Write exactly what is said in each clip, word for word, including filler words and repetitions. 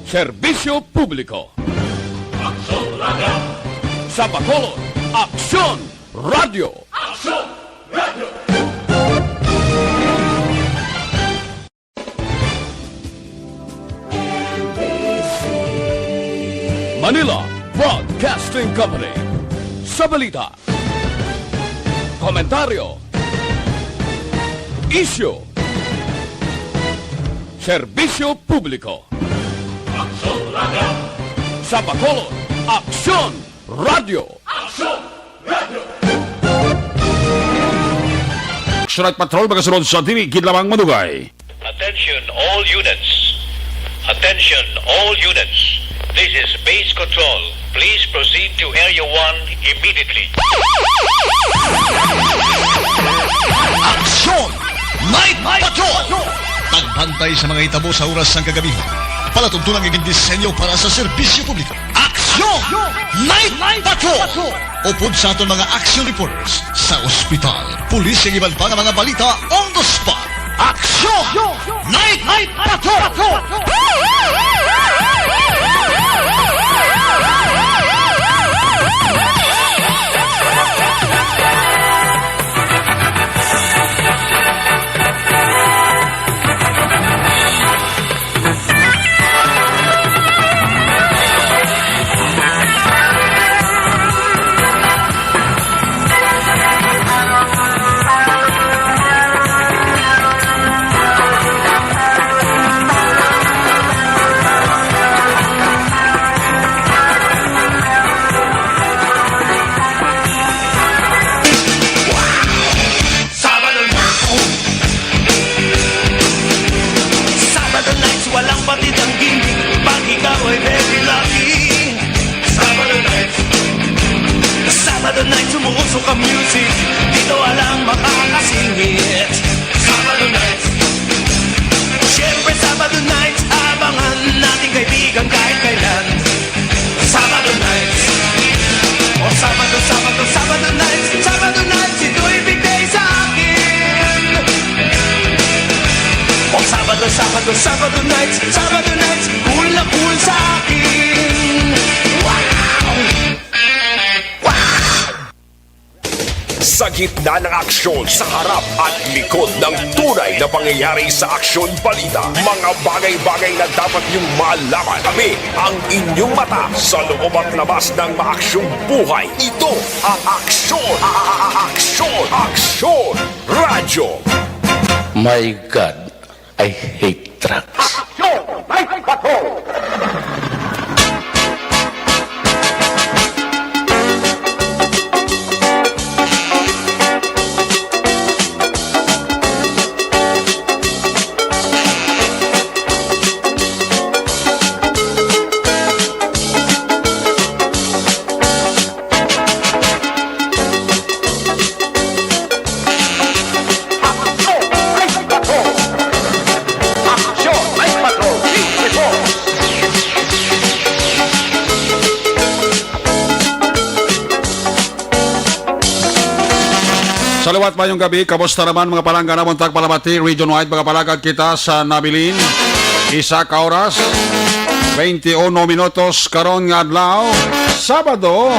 Serbisyo publiko. Aksyon Radio. Sa Bacolod, Aksyon Radio. Aksyon Radio. Manila Broadcasting Company. Sa balita, komentaryo, isyu, serbisyo publiko. Aksyon Radio. Sa Bacolod, Aksyon Radio. Aksyon Radio. Aksyon Night Patrol, magasunod sa dili gid lamang madugay. Attention all units. Attention all units. This is Base Control. Please proceed to Area one immediately. Aksyon Night Patrol! Pagbantay sa mga hitabo sa oras sang kagabihan. Palatuntunan nga gindisenyo para sa serbisyo publiko. Aksyon Night Patrol! Upod sa aton mga action reporters sa ospital, pulis, kag iban pa nga mga balita on the spot. Aksyon Night Patrol! Sabado night, oh. Sabado nights, walang batid ang gimmick. Pag ikaw ay very lucky. Sabado nights. Sabado nights, umuusok ang music. Dito walang makakasingit. Sabado nights. Siyempre, Sabado nights, abangan natin kaibigan kahit kailan. Sabado nights. O Sabado, Sabado, Sabado nights. Sabado nights, ito'y big day sa akin. O Sabado, Sabado, Sabado nights. Sabado nights, cool na cool sa akin. Wow! Wow! Sa gitna ng aksyon, sa harap at likod ng tunay na pangyayari sa Aksyon Balita, mga bagay-bagay na dapat niyong malaman. Kami ang inyong mata sa loob at labas ng maaksyong buhay. Ito ang Aksyon, a-, a-, a-, Aksyon, Aksyon Radyo. My God, I hate drugs. Aksyon! May Patrol! Aksyon! May Patrol! Aksyon! May Patrol! Report! Sa liwat, mayong gabi. Kamusta naman, mga palangga? Na buntag, palamati, region-wide, mga palagad kita sa nabilin. Isa ka oras, twenty-uno minutos karon nga adlaw, Sabado,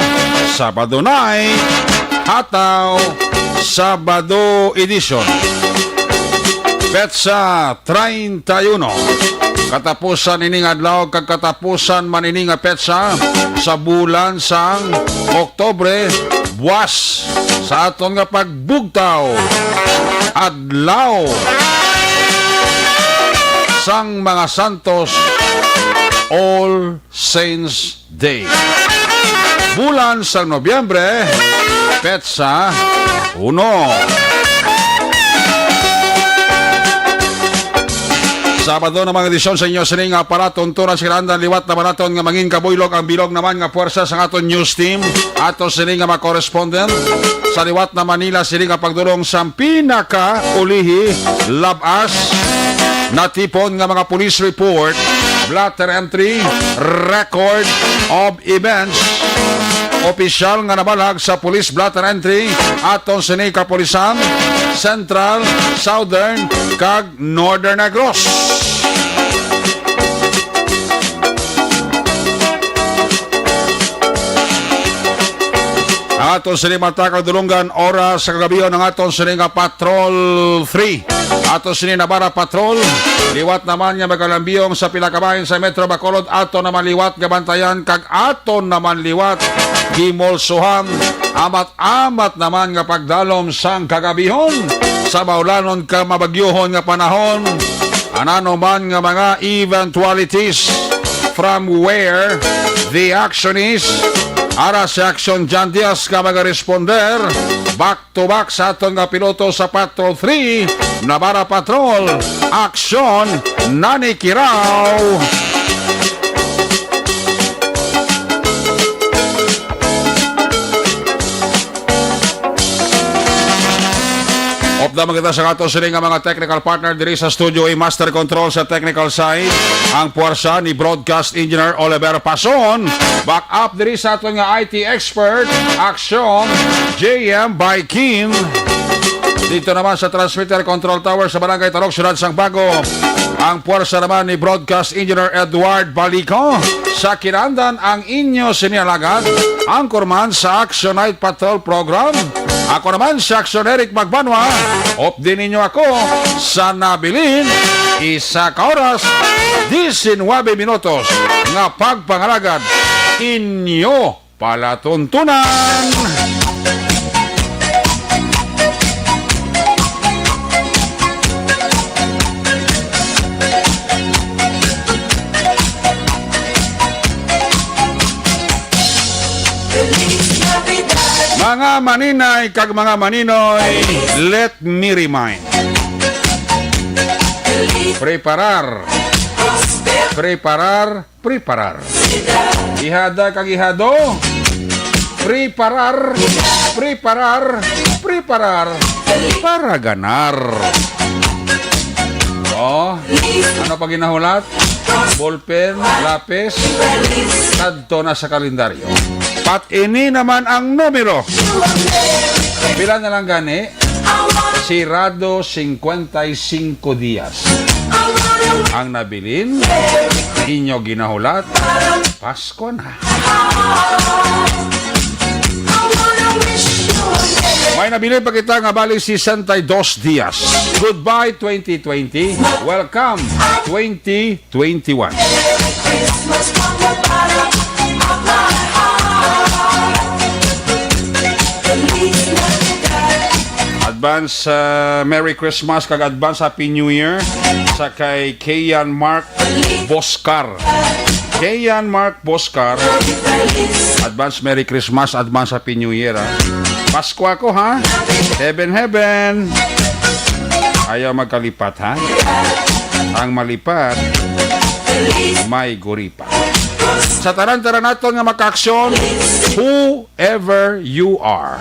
Sabado night, Hataw, Sabado edition. Petsa treinta y uno. Katapusan ining adlaw kag katapusan man ini nga petsa sa bulan sang Oktubre, buwas sa aton nga pagbugtaw, adlaw sang mga santos, All Saints Day. Bulan sang Nobyembre, petsa uno. Sabado na, mga edisyon sa inyo sining, ah, palatuntunan sa Kirandan. Liwat na naton nga mangin kabuylog ang bilog naman nga puwersa sa aton news team. Ato sini nga mga correspondent sa liwat na Manila, sini nga pagdulong sa pinakaulihi, labas natipon nga mga police report, blotter entry, record of events, opisyal nga nabalag sa police blotter entry aton sini kapulisan, Central, Southern, kag Northern Negros. Ato sini, mga taga Dulungan, oras sa kagabihon ang aton sini nga Patrol three. Ato sini Navarra Patrol, liwat naman nga magalambiyong sa pila ka bahin sa Metro Bacolod, ato naman liwat nga bantayan, kag ato naman liwat gimolsohan, amat-amat naman nga pagdalom sang kagabihon sa maulanon ka mabagyohon nga panahon. Anano man nga mga eventualities, from where the action is, ara si Action John Diaz nga magaresponder. Back to back sa aton nga piloto sa Patrol three, Navarra Patrol, Action Nani Kiraw. Update man kita sa ato sini nga mga technical partner diri sa studio, A, master control sa technical side, ang puwersa ni Broadcast Engineer Oliver Pason. Back up diri sa aton nga I T expert, Action J M by Kim. Dito naman sa transmitter control tower sa Barangay Tarok, Siyudad sang Bago, ang puwersa naman ni Broadcast Engineer Edward Balico. Sa kinandan, ang inyo sini alagad, anchorman sa Action Night Patrol Program. Ako naman si Action Eric Magbanwa. Update ninyo ako sa nabilin, isa ka oras, diecinuebe minutos nga pagpangalagad, inyo palatuntunan. Mga maninay kag mga maninoy, let me remind. Preparar. Preparar. Preparar. Ihada kag ihado. Preparar. Preparar. Preparar. Para ganar. Oh, ano pa ginahulat? Ballpen, lapis, kadto na sa kalendaryo. Pat ini naman ang numero. Pila na lang gani? Sirado cincuenta y cinco dias. Ang nabilin, inyo ginahulat, Pasko na. May nabilin pa kita nga bali sesenta y dos dias. Goodbye twenty twenty. Welcome twenty twenty-one. Advance, uh, Merry Christmas kag advance Happy New Year sa kay Kian Mark Boscar. Kian Mark Boscar, advance Merry Christmas, advance Happy New Year, ha. Pasko ako, ha. Heaven, heaven. Ayaw magkalipat, ha. Ang malipat, may guripa. Sa tanan-tanan naton nga makaaksyon, whoever you are,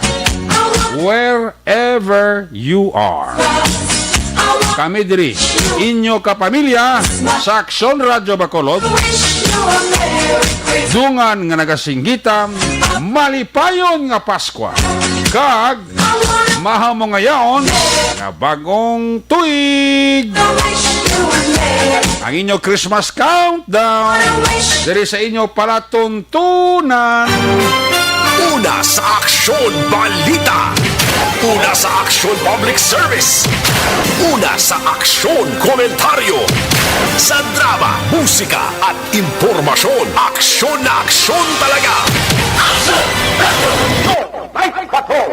wherever you are, kami diri, inyo kapamilya sa Aksyon Radyo Bacolod, dungan nga nagasinggitan, malipayon nga Paskwa, kag mahamongayaon nga bagong tuig. Ang inyo Christmas countdown diri sa inyo palatuntunan. Una sa Aksyon Balita. Una sa Aksyon Public Service. Una sa Aksyon Komentaryo. Sa drama, musika, at impormasyon, aksyon na aksyon talaga. Aksyon! Aksyon!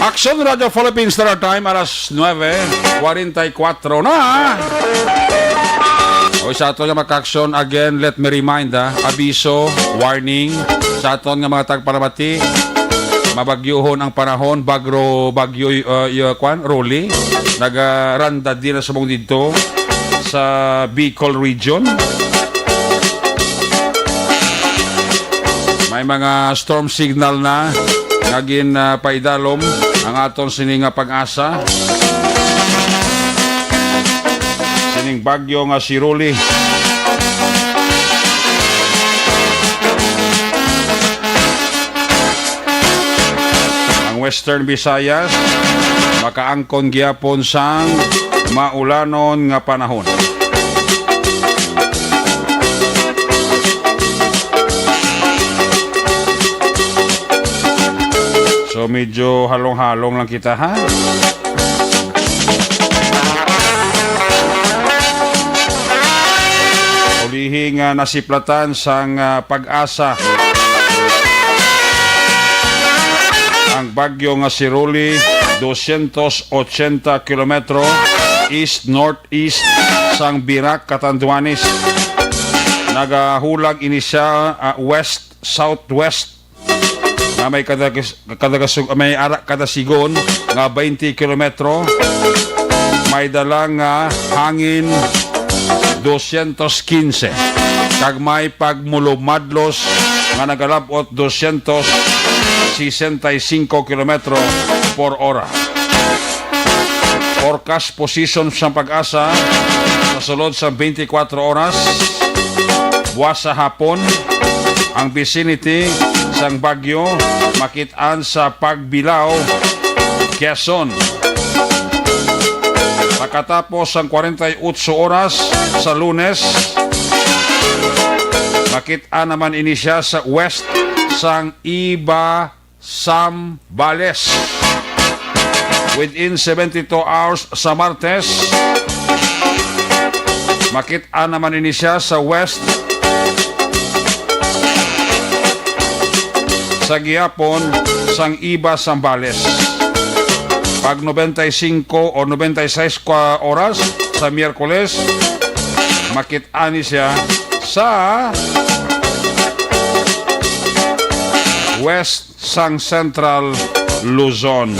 Aksyon Radyo Philippines Standard Time, alas nuebe kwarenta y kuwatro na. O, sa aton nga makaaksyon, again, let me remind, ah, abiso, warning, sa aton nga mga tagpalamati, mabagyohon ang panahon, bagro, bagyo, uh, y-, kwan, Rolly, nagaranda din na subong didto sa Bicol region. May mga storm signal na nga gin, ah, paidalom ang aton sini nga pag-asa. Sining bagyo nga si Rolly. Ang Western Visayas makaangkon gyapon sang maulanon nga panahon. So, medyo halong-halong lang kita, ha? Ulihi nga nasiplatan sang, ah, PAGASA ang bagyo nga si Rolly, dosyentos ochenta kilometro east-northeast sang Virac, Catanduanes. Nagahulag ini siya, ah, west-southwest nga may kadagas-, kadagasug-, may ara kadasigon nga twenty kilometro, may dala nga hangin dosyentos kinse, kag may pagmulumadlos nga nagalab-ot dosyentos sesenta y cinco kilometro por ora. Forecast position sang PAGASA sa sulod sa twenty-four oras. Buwas sa hapon, ang vicinity sang bagyo makit-an sa Pagbilao, Quezon. Pagkatapos sang forty-eight oras sa Lunes, makit-an naman ini siya sa west sang Iba Zambales. Within seventy-two hours sa Martes, makit-an naman ini siya sa west sa gihapon sang Iba Zambales. Pag nobenta y cinco o nobenta y seis kwa oras sa Miyerkules, makit-an ni siya sa west sang Central Luzon.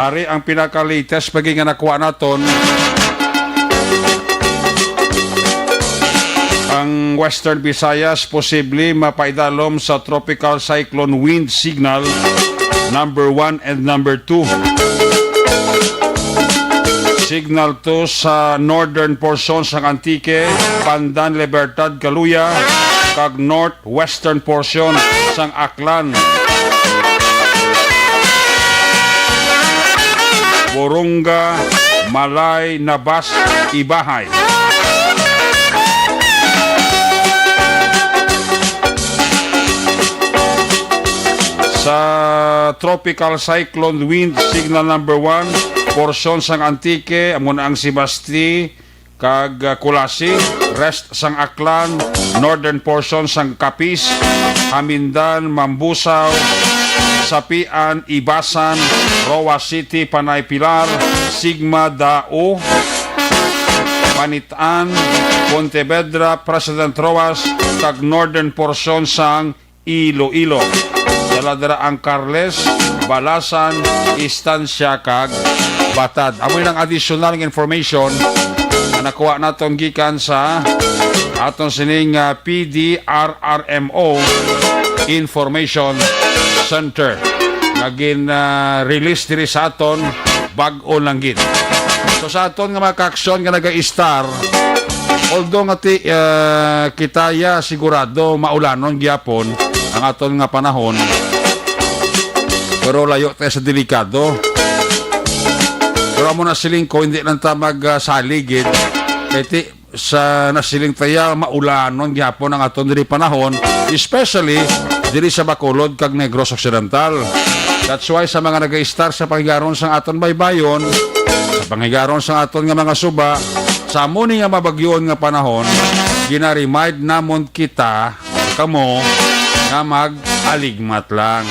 Ari ang pinaka-latest pa gid nga nakuha naton. Ang Western Visayas posible mapaidalom sa tropical cyclone wind signal number one and number two. Signal two sa northern portion sang Antique, Pandan, Libertad, Caluya, kag north western portion sang Aklan, Boronga, Malay, Nabas, Ibajay. Sa Tropical Cyclone Wind Signal Number One, porsyon sang Antique, amo na ang Sebaste, kag, ah, Culasi, rest sang Aklan, northern portion sang Capiz, Jamindan, Mambusao, Sapian, Ibasan, Roxas City, Panay Pilar, Sigma, Dao, Panit-an, Pontevedra, President Roxas, kag northern portion sang Iloilo. Dala dira ang Carles, Balasan, Estancia, kag Batad. Amo ni ang additional nga information nga nakuha naton gikan sa aton sining, ah, P D R R M O Information Center nga gin, ah, release diri sa aton bag-o lang gid. So, sa aton nga mga kaaksyon nga naga-star, although nga ti, ah, kita ya sigurado maulanon gyapon ang aton nga panahon, pero layo tayo sa delikado. Pero amo na siling ko, hindi lang ta mag, ah, salig gid. Kay ti, sa nasiling taya, maulanon gyapon ang aton diri panahon, especially diri sa Bacolod kag Negros Occidental. That's why sa mga nag-star sa panghigaron sang aton baybayon, sa panghigaron sang aton nga mga suba, sa amo ni nga mabagyoon nga panahon, gina-remind namon kita, kamo, nga mag-aligmat lang.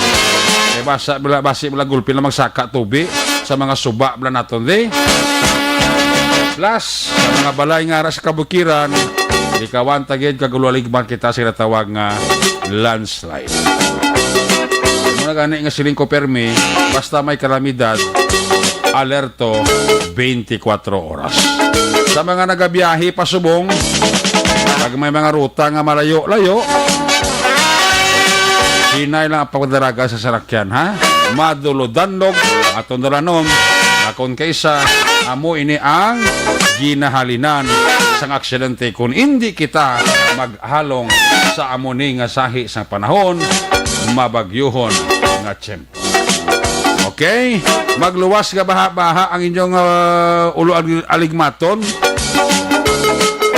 Kay basa bala, basi bala gulpi na magsaka tubi sa mga suba bala naton, di? Plus, sa mga balay nga ara sa kabukiran, likawan ta gid kag ulaligman kita sa ginatawag nga landslide. Amo na gani nga siling ko permi, basta may kalamidad, alerto twenty-four oras. Sa mga nagabiyahe pasubong, kag may mga ruta nga malayo-layo, hinay lang ang pagdaraga sa sarakyan, ha? Madulod-danlog ang aton dalanon, akon kaysa amo ini ang ginahalinan sang aksidente. Kung indi kita maghalong sa amo ni nga sahi sang panahon, mabagyuhon nga tiyempo. Okay? Magluwas nga baha-baha ang inyong, ah, ulo alig-, aligmaton.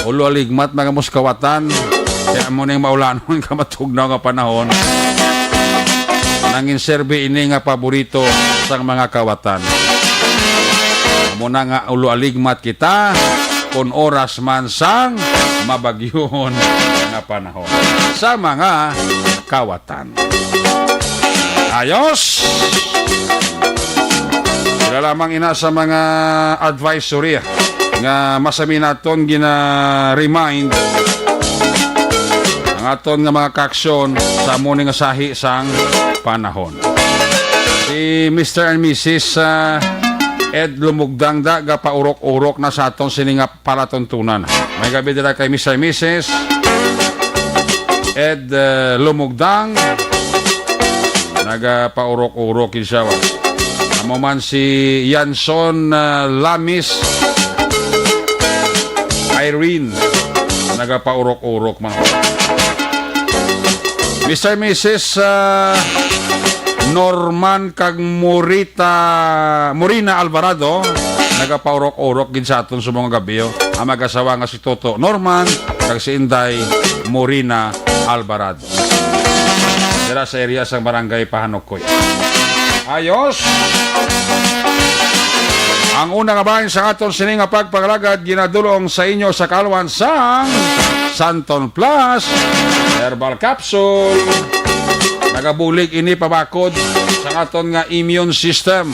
Ulo aligmat, mga muskawatan. Kaya mo ning maulanon ka matugnaw nga panahon. Nangin serbi ini nga paborito sang mga kawatan. Amo na nga ulo aligmat kita kun oras man sang mabagyuhon nga panahon sa mga kawatan. Ayos! Sila lamang ina sa mga advisory nga masami naton gina-remind ang aton nga mga kaaksyon sa amo ni nga sahi sang panahon. Si Mister and Missus, ah, Ed Lumugdang da gapaurok-urok na sa aton sini nga palatuntunan. May gabi dira kay Mister and Missus Ed, eh, Lumugdang. Nagapaurok-urok gid siya, wa. Amo man si Yanson, eh, Lamis Irene. Nagapaurok-urok man. Mister and Missus, eh, Norman kag Morita, Morina Alvarado, nagapaurok-urok gid sa aton subong nga gabyo, oh. Ang mag-asawa nga si Toto Norman kag si Inday Morina Alvarado. Dira sa area sang Barangay Pahanukoy. Ayos! Ang una nga bahin sa aton sini nga pagpangalagad ginadulong sa inyo sa kaalwan sang Santon Plus Herbal Capsule. Nagabulig ini pabakod sa aton nga immune system.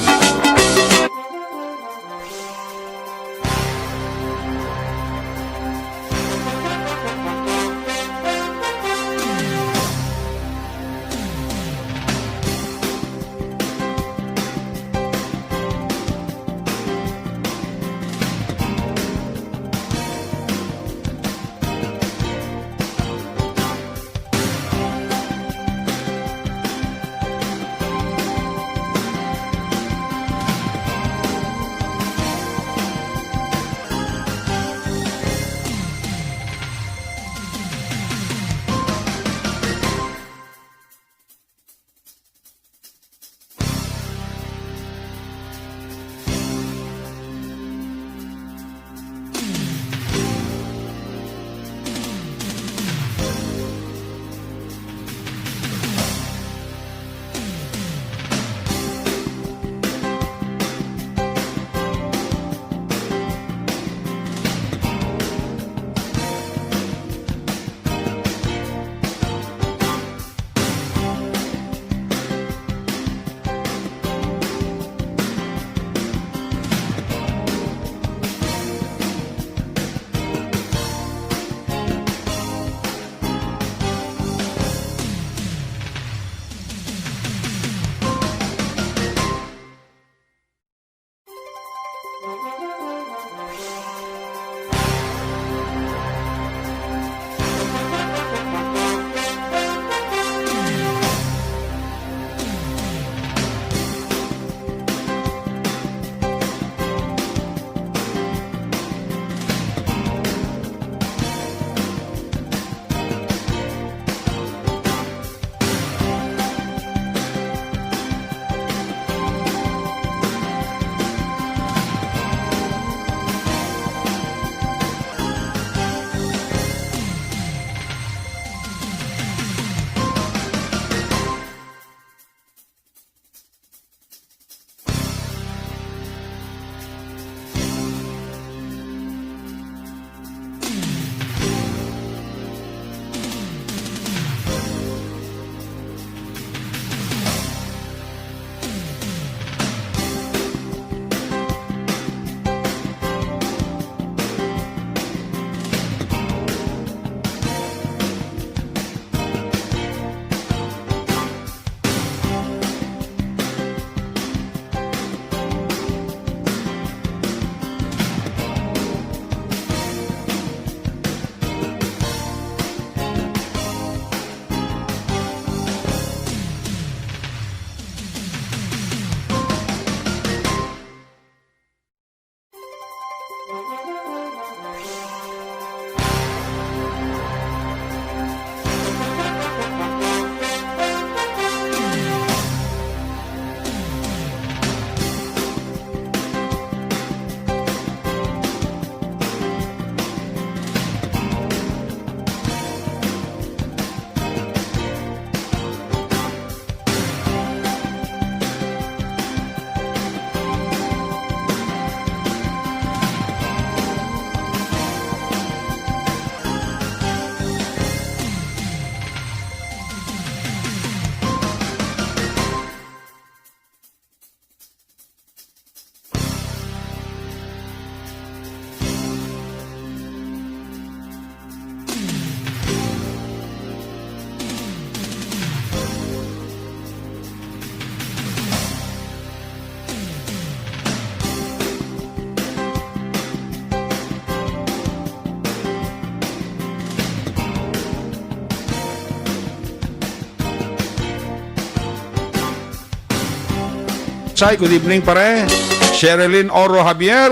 Say, good evening, pare. Sherilyn Oro Javier,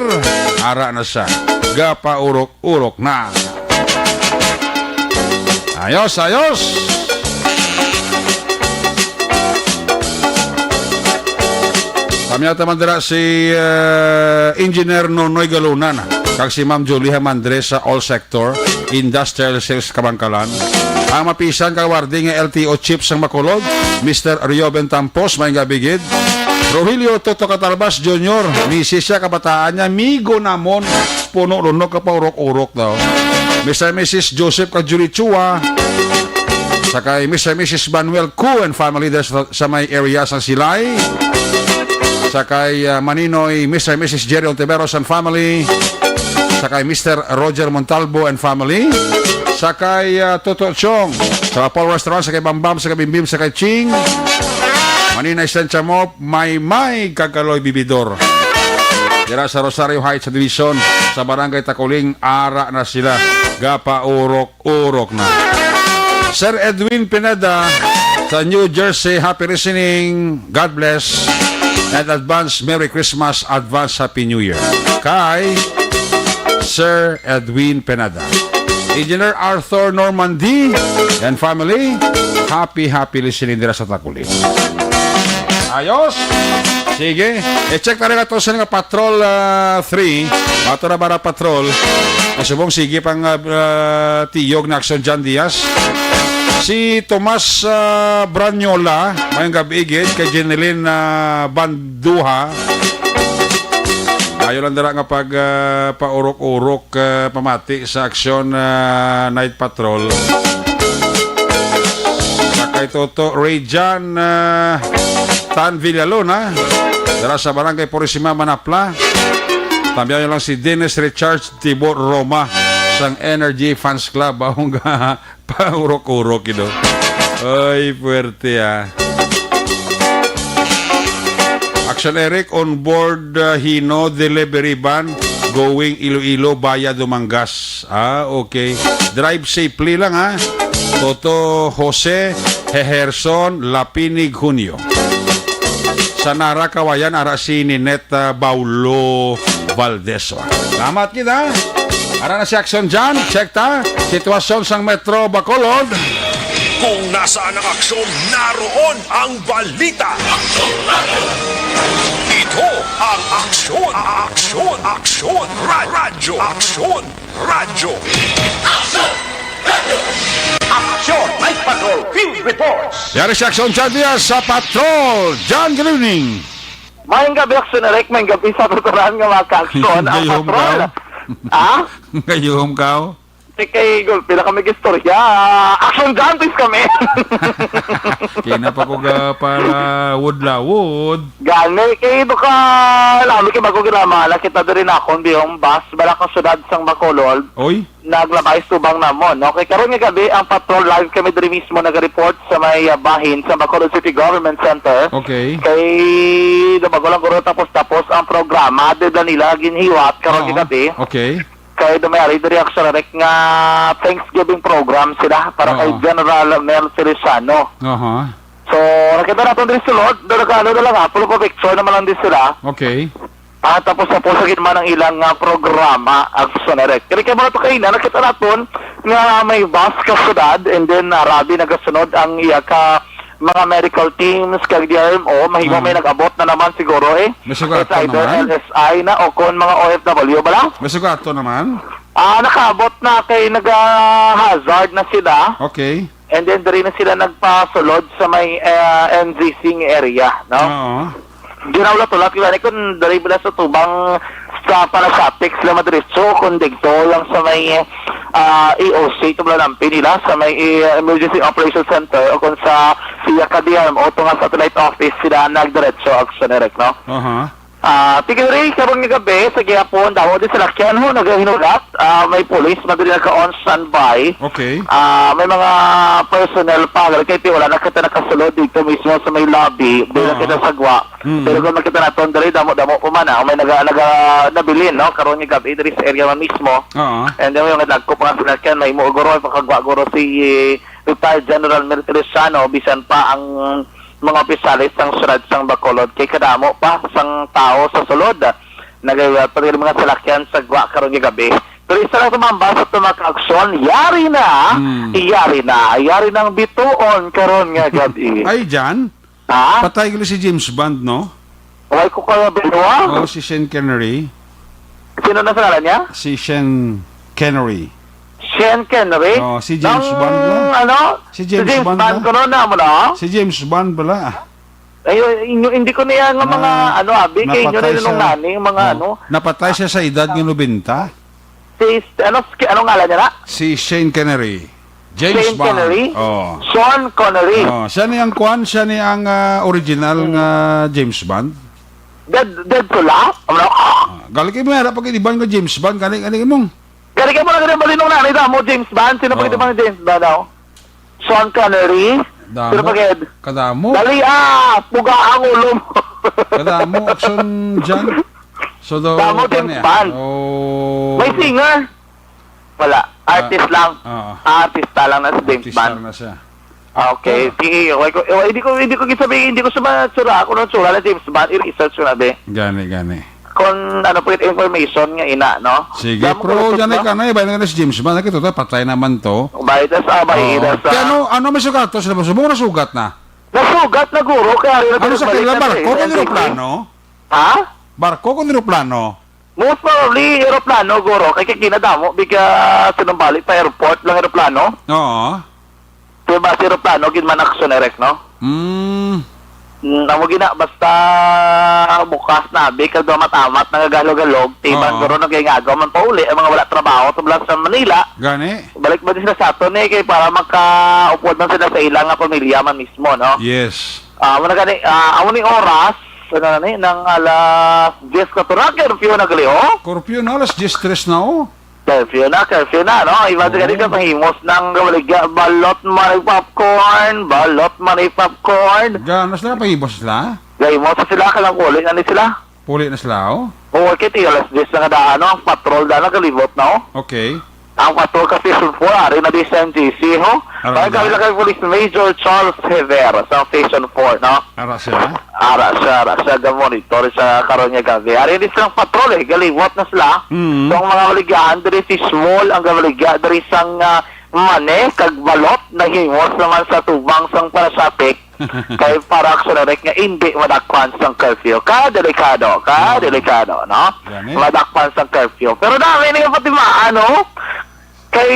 ara na siya. Gapaurok-urok na. Ayos, ayos. Kami ata man dira si, eh, Engineer Nonoy Galunan kag si Ma'am Julie Hamandre sa All Sector Industrial Sales Kabankalan. Ang mapisan ka wardi nga L T O chief sang Bacolod, Mister Rioben Tampos, may gabigid. Rogelio Toto Catalbas Junior, misis siya, kabataan niya, migo namon, puno runo ka paurok-urok daw. Mister Missus Joseph kag Julie Chua, sa kay Mister Missus Manuel Ku and family there sa, sa may area sang Silay. Sa kay, ah, Maninoy, Mister Missus Jerry Ontiveros and family. Sa kay Mister Roger Montalbo and family. Sa kay, ah, Toto Chong, sa Paul Restaurant, sa kay Bambam, sa kay Bimbim, sa kay Ching. Maninoy Sencha Mop, may may kagkaloy bibidor. Dira sa Rosario Heights Subdivision, sa Barangay Takuling, ara na sila. Gapaurok-urok na. Sir Edwin Pineda sa New Jersey, happy listening. God bless. And advance Merry Christmas, advance Happy New Year. Kay Sir Edwin Pineda. Engineer Arthur Normandy and family, happy, happy listening dira sa Takuling. Ayos. Sige. I-check na rin ato sa nga Patrol, ah, three. Ato na ba na Patrol? Subong sige pang, ah, ah, tiyog na Action John Diaz. Si Tomas, ah, Branyola, mayong gabi gid kay Jeneline, ah, Banduha. Ayo lang dira nga pag, ah, paurok-urok, ah, pamati sa Action, ah, Night Patrol. Sa kay Toto Ray John, ah, Tan Villalona, dira sa Barangay Purisima, Manapla. Tambihan niyo lang si Dennis Richards Tibor Roma sang Energy Fans Club. Ahong ga-, paurok-urok, you know. Ay, puwerte, ah. Action Eric, on board, ah, Hino Delivery Van, going Iloilo via Dumangas. Ah, okay. Drive safely lang, ha. Toto Jose Heherson Lapinig Junio. Sa Nara, Kawayan, ara si Ninette, ah, Baulo Valdez. Salamat kita. Ara na si Action John. Check ta. Sitwasyon sang Metro Bacolod. Kung nasaan ang aksyon, naroon ang balita. Ito ang Aksyon, Aksyon, Aksyon, Ra-, Radyo, Aksyon, Radyo. Aksyon! Night Patrol Field Reports! Yari si Aksyon John Diaz sa Patrol. John, good evening. Mayong gabi, Aksyon Eric. Mayong gabi sa tuturan nga mga ka-aksyon. Ang Gayom Patrol. Ka? Ha? Gayom ka? Di kay gulpi na kami istorya. Action John, please kami. Kaya na pa ko ga pala wood lawod. Gani, kay do ka, lami kay bago ginamala kita diri na akong biyong bus, bala ka syudad sang Bacolod. Oy? Naglabay sa tubang namon. Okay, karon nga gabi, ang patrol live kami diri mismo naga-report sa may, ah, bahin sa Bacolod City Government Center. Okay. Kay do bago lang guro tapos-tapos ang programa, di na nila ginhiwat karon Oo. nga gabi. Okay. Kay do may ari diri, Action Eric, nga Thanksgiving program sila para kay Oo. General Mel Feliciano. Aha. So, nakita naton diri sulod, do nagkaano na lang, ha, full of picture naman lang din sila. Okay. Ah, tapos na po sa gid man ang ilang, ah, programa, Action Eric. Kani kay mga to kaina, nakita naton nga may bus ka syudad, and then, ah, rabi nagasunod ang iya ka mga medical teams kag D R M O, mahimo Mm. may nag-abot na naman siguro, eh. May sugato It's either naman? L S I na o kon mga O F W bala. May sugato naman? Ah, nakaabot na kay naga-hazard na sila. Okay. And then, diri na sila nagpasulod sa may, ah, N Z C nga area, no? Oo. Ginaulat-ulat, kaya ni kun diri bala sa tubang sa Panasapik sila madiretso, kun dito lang sa may, ah, E O C, ito bala nampi nila, sa may, eh, Emergency Operation Center, o kung sa siya ka D R M O, ito nga satellite office sila nagdiretso, Action Eric, no? Aha. Ah, tigiri, karon nga gabi, sa gihapon, daw di sila kyan ho, nagahinulat, ah, may pulis, madali nagka-on standby. Okay. Ah, may mga personnel pa, pero kay wala na kita nakasulod dito mismo sa may lobby, di na Oo. kita sagwa. Mm. Pero kung makita naton diri, damo-damo po man, ah, may naga-, naga-, nabilin, no? Karon nga gabi, diri sa area man mismo. Oo. And then, yung nagko pa nga sila kyan, may mo guro, may pakagwa guro si, eh, Retired General Mel Feliciano, bisan pa ang mga opisyales sang siyudad sang Bacolod, kay kadamo pa sang tawo sa sulod nagawat pa mga salakyan sa gwa karon nga gabi. Pero isa lang tumambal sa tumak aksyon, yari na, Hmm. yari na, yari ng bituon karon nga gabi. Ay, Jan? Ha? Patay gali si James Bond, no? Why ko kaya binuha? Oh, si Sean Connery. Sino na sa ngalan niya? Si Sean Connery. Sean Connery? Oh, si James Nang, Bond na. ano? Si James Bond Bond na. Corona mo na? Si James Bond bala. Ay, inyo, hindi ko niya nga mga, Ah, ano, abi, kay inyo napatay na nung siya. nani, yung mga, Oh, ano. napatay siya sa edad nga nobenta. Si, ano, si, anong ngalan niya na? Si Shane Connery. James Shane Bond. Connery? Oh. Sean Connery. Oh, siya ni ang kwan, siya ni ang, ah, original Hmm. nga James Bond. Dead, dead sila? Ano? Ah, gali kay mo, pag iban nga James Bond, gani, gani mong. Gani ka mo na gani, malinong na, nita mo, James Bond? Sino pa Oh. kita mga James Bond, daw? Sean Connery? Damo. Sino pa gid? Kadamo. Dali, ah! Puga ang ulo mo. Kadamo, action dyan. So, daw, Damo, kuwan James niya. Bond. Oh. May singer? Wala. Ah, Artist lang. ah. Artista lang na si James Artista Bond. na siya. Okay, Ah. sige. Okay, ko, eh, hindi ko, hindi ko sabihin, hindi ko sa mga tsura. Ako nang tsura na James Bond, i-research ko na, be. Gani, gani. Kung ano po yung information nga ina, no? Sige, Damo pero ko dyan ay na. ka na, iba na si James Bond. Nakita ko, patay naman to. Bayad na sa, bayad Oh. na sa. Kaya ano, ano may sugat to? Sila ba? Subong na sugat na? Nasugat na, guro. Kaya rin Ano sa nagbalik kanila? na Barko sa kung N D P. eroplano? Ha? Barko kung eroplano? Most probably, eroplano, guro. Kay kay kinadamo, biga sinumbali pa airport lang eroplano. Oo. Di ba, si eroplano, gid man action direct, no? Mm. Mm, amo gina, basta bukas na, abi, kag dumat-amat, nagagalog-galog, timan, Oo. guro, nagay nga agaw man pauli, ang mga wala trabaho, sa, sa Manila, Gani? balik ba din sila sa aton, eh, kay para makaupod man sila sa ilang nga pamilya man mismo, no? Yes. Ah, amo na gani, ah, amo ni oras, ano na ni, nang alas diyes ka tura, curfew na gali, oh. Curfew na, alas diyes tres na, oh. Curfew na, curfew na, no? Iba sa Oo. gani ka pahimos ng gawaligya, balot man ay popcorn, balot man ay popcorn. Ga, ano sila, pahimos sila? Gahimos sila, kalang uli na ni sila. Puli na sila, oh. Oo, kay ti alas diyes na nga daan, no? Ang patrol daan, nagalibot na, oh. Okay. Ang patrol ka Station four, ari na di sa M G C, ho? Ari Kaya na. kami lang kay Police Major Charles Hever sa Station four, no? Ara siya? Ara siya, ara siya, ga-monitor siya karon nga gabi. Ari di silang patrol, eh, galiwat na sila. Mm. So, ang mga baligyahan diri si Small, ang gabaligya diri sang, ah, Mane, kag Balot, nahimos naman sa tubang sang Parasapik. Kay para action direct nga hindi madakpan sang curfew. Kadelikado, kadelikado, no? Gani. Madakpan sang curfew. Pero dami ni nga patimaan, no? Kay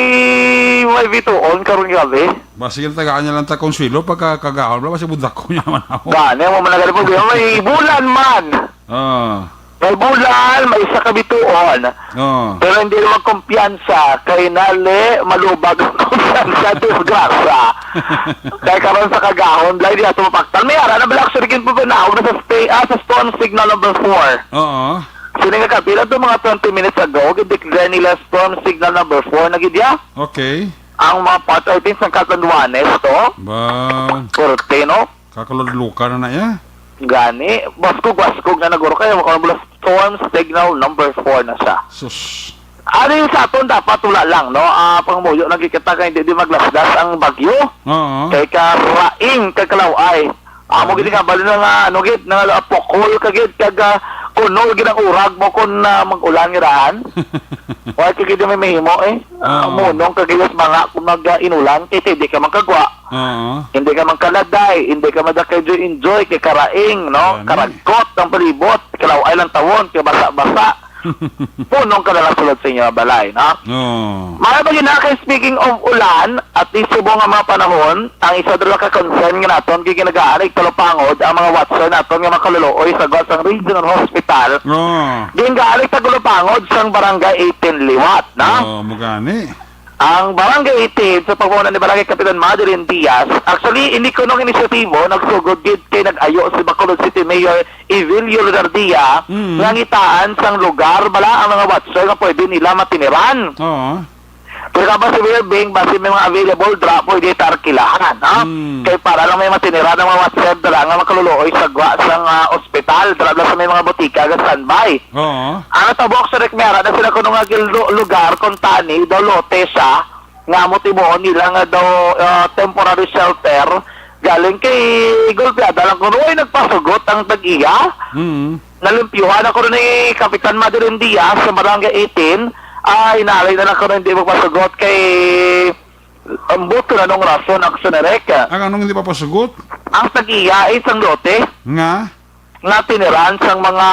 may bituon karon gabi. Ba, sige, tagaan niya lang ta Consuelo pagka kagahon, bala, basi budlak ko niya naman ako. Gani, mo man nagari problema. May bulan man. Ah. May bulan, may isa ka bituon. Oo. Pero hindi naman kumpiyansa kay nali malubag ang kumpiyansa, disgrasya. Kay karon sa kagahon, dahil di ato mapaktan. May ara na bala, actually, kin po naog na sa, spa- ah, sa storm signal number four. Oo. Sini nga kapila to, mga twenty minutes ago, gid-declare nila storm signal number four na gid ya. Okay. Ang mga part, I think, sang Catanduanes to. Ba. Korte, no? Kakaludlukan na na iya. Gani, baskog-baskog na naguro kay wala na bala storm signal number four na siya. Sus. Ano yung sa aton dapat wala lang, no? Ah, pangamuyo lang gid kita kay hindi di maglasdas ang bagyo. Oo. Kay karaing, kay kalaway. Amo gid nga bali na nga, ano gid, na pukol ka gid, kag, ah, kunol gid ang urag mo kung, ah, mag-ulan nga daan. Wala ka gid may mahimo, eh. Ah, Oo. munong ka gid sa mga kung mag, ah, inulan, kay hindi ka man kagwa. Oo. Hindi ka man kaladay, hindi ka man enjoy-enjoy, kay karaing, no? Gani. Karagot ang palibot, kalaway lang tawon, kay basa-basa. Punong ka na lang sulod sa inyo nga balay, no? Oo. Mga bagay na kay, speaking of ulan, at least subong nga mga panahon, ang isa dala ka concern nga naton, kay ginagaanay talupangod ang mga watcher naton nga makaluluoy sa gwa sang Regional Hospital. Oo. Ginagaanay tagulupangod sang Barangay eighteen liwat, no? Oo, mugani. Ang Barangay eighteen, sa pagpamuna ni Barangay Kapitan Madeline Diaz, actually, hindi kuno ang inisyatibo, nagsugod gid kay nag-ayo si Bacolod City Mayor Evilio Legardia, Mm. nga ngitaan sang lugar, bala ang mga watcher nga pwede nila matiniran. Oo. Pero kabang si Mayor Bing, basi may mga available dra, pwede ta arkilahan, ha? Mm. Kay para lang may matiniran ang mga watcher, dala nga makaluluoy sa gwa sang, ah, ospital, dala lang sa may mga botika nga standby. Oo. Ang natabo, Sir Rick, may ara na sila kuno nga gil-, lu-, lugar, kung tani, daw lote siya, nga amo tibuon nila nga daw, ah, temporary shelter, Galing kay Golpeada lang kuno, ay nagpasugot ang tag-iya. Mm. Nalimpyuhan ako ni Kapitan Madeline Diaz sa Barangay eighteen. Ay, nalay na lang kuno hindi magpasugot kay ang buto na nung rason ang sunerek. Ang anong hindi papasugot? Ang tag-iya ay isang lote. Nga? Nga tiniran sang mga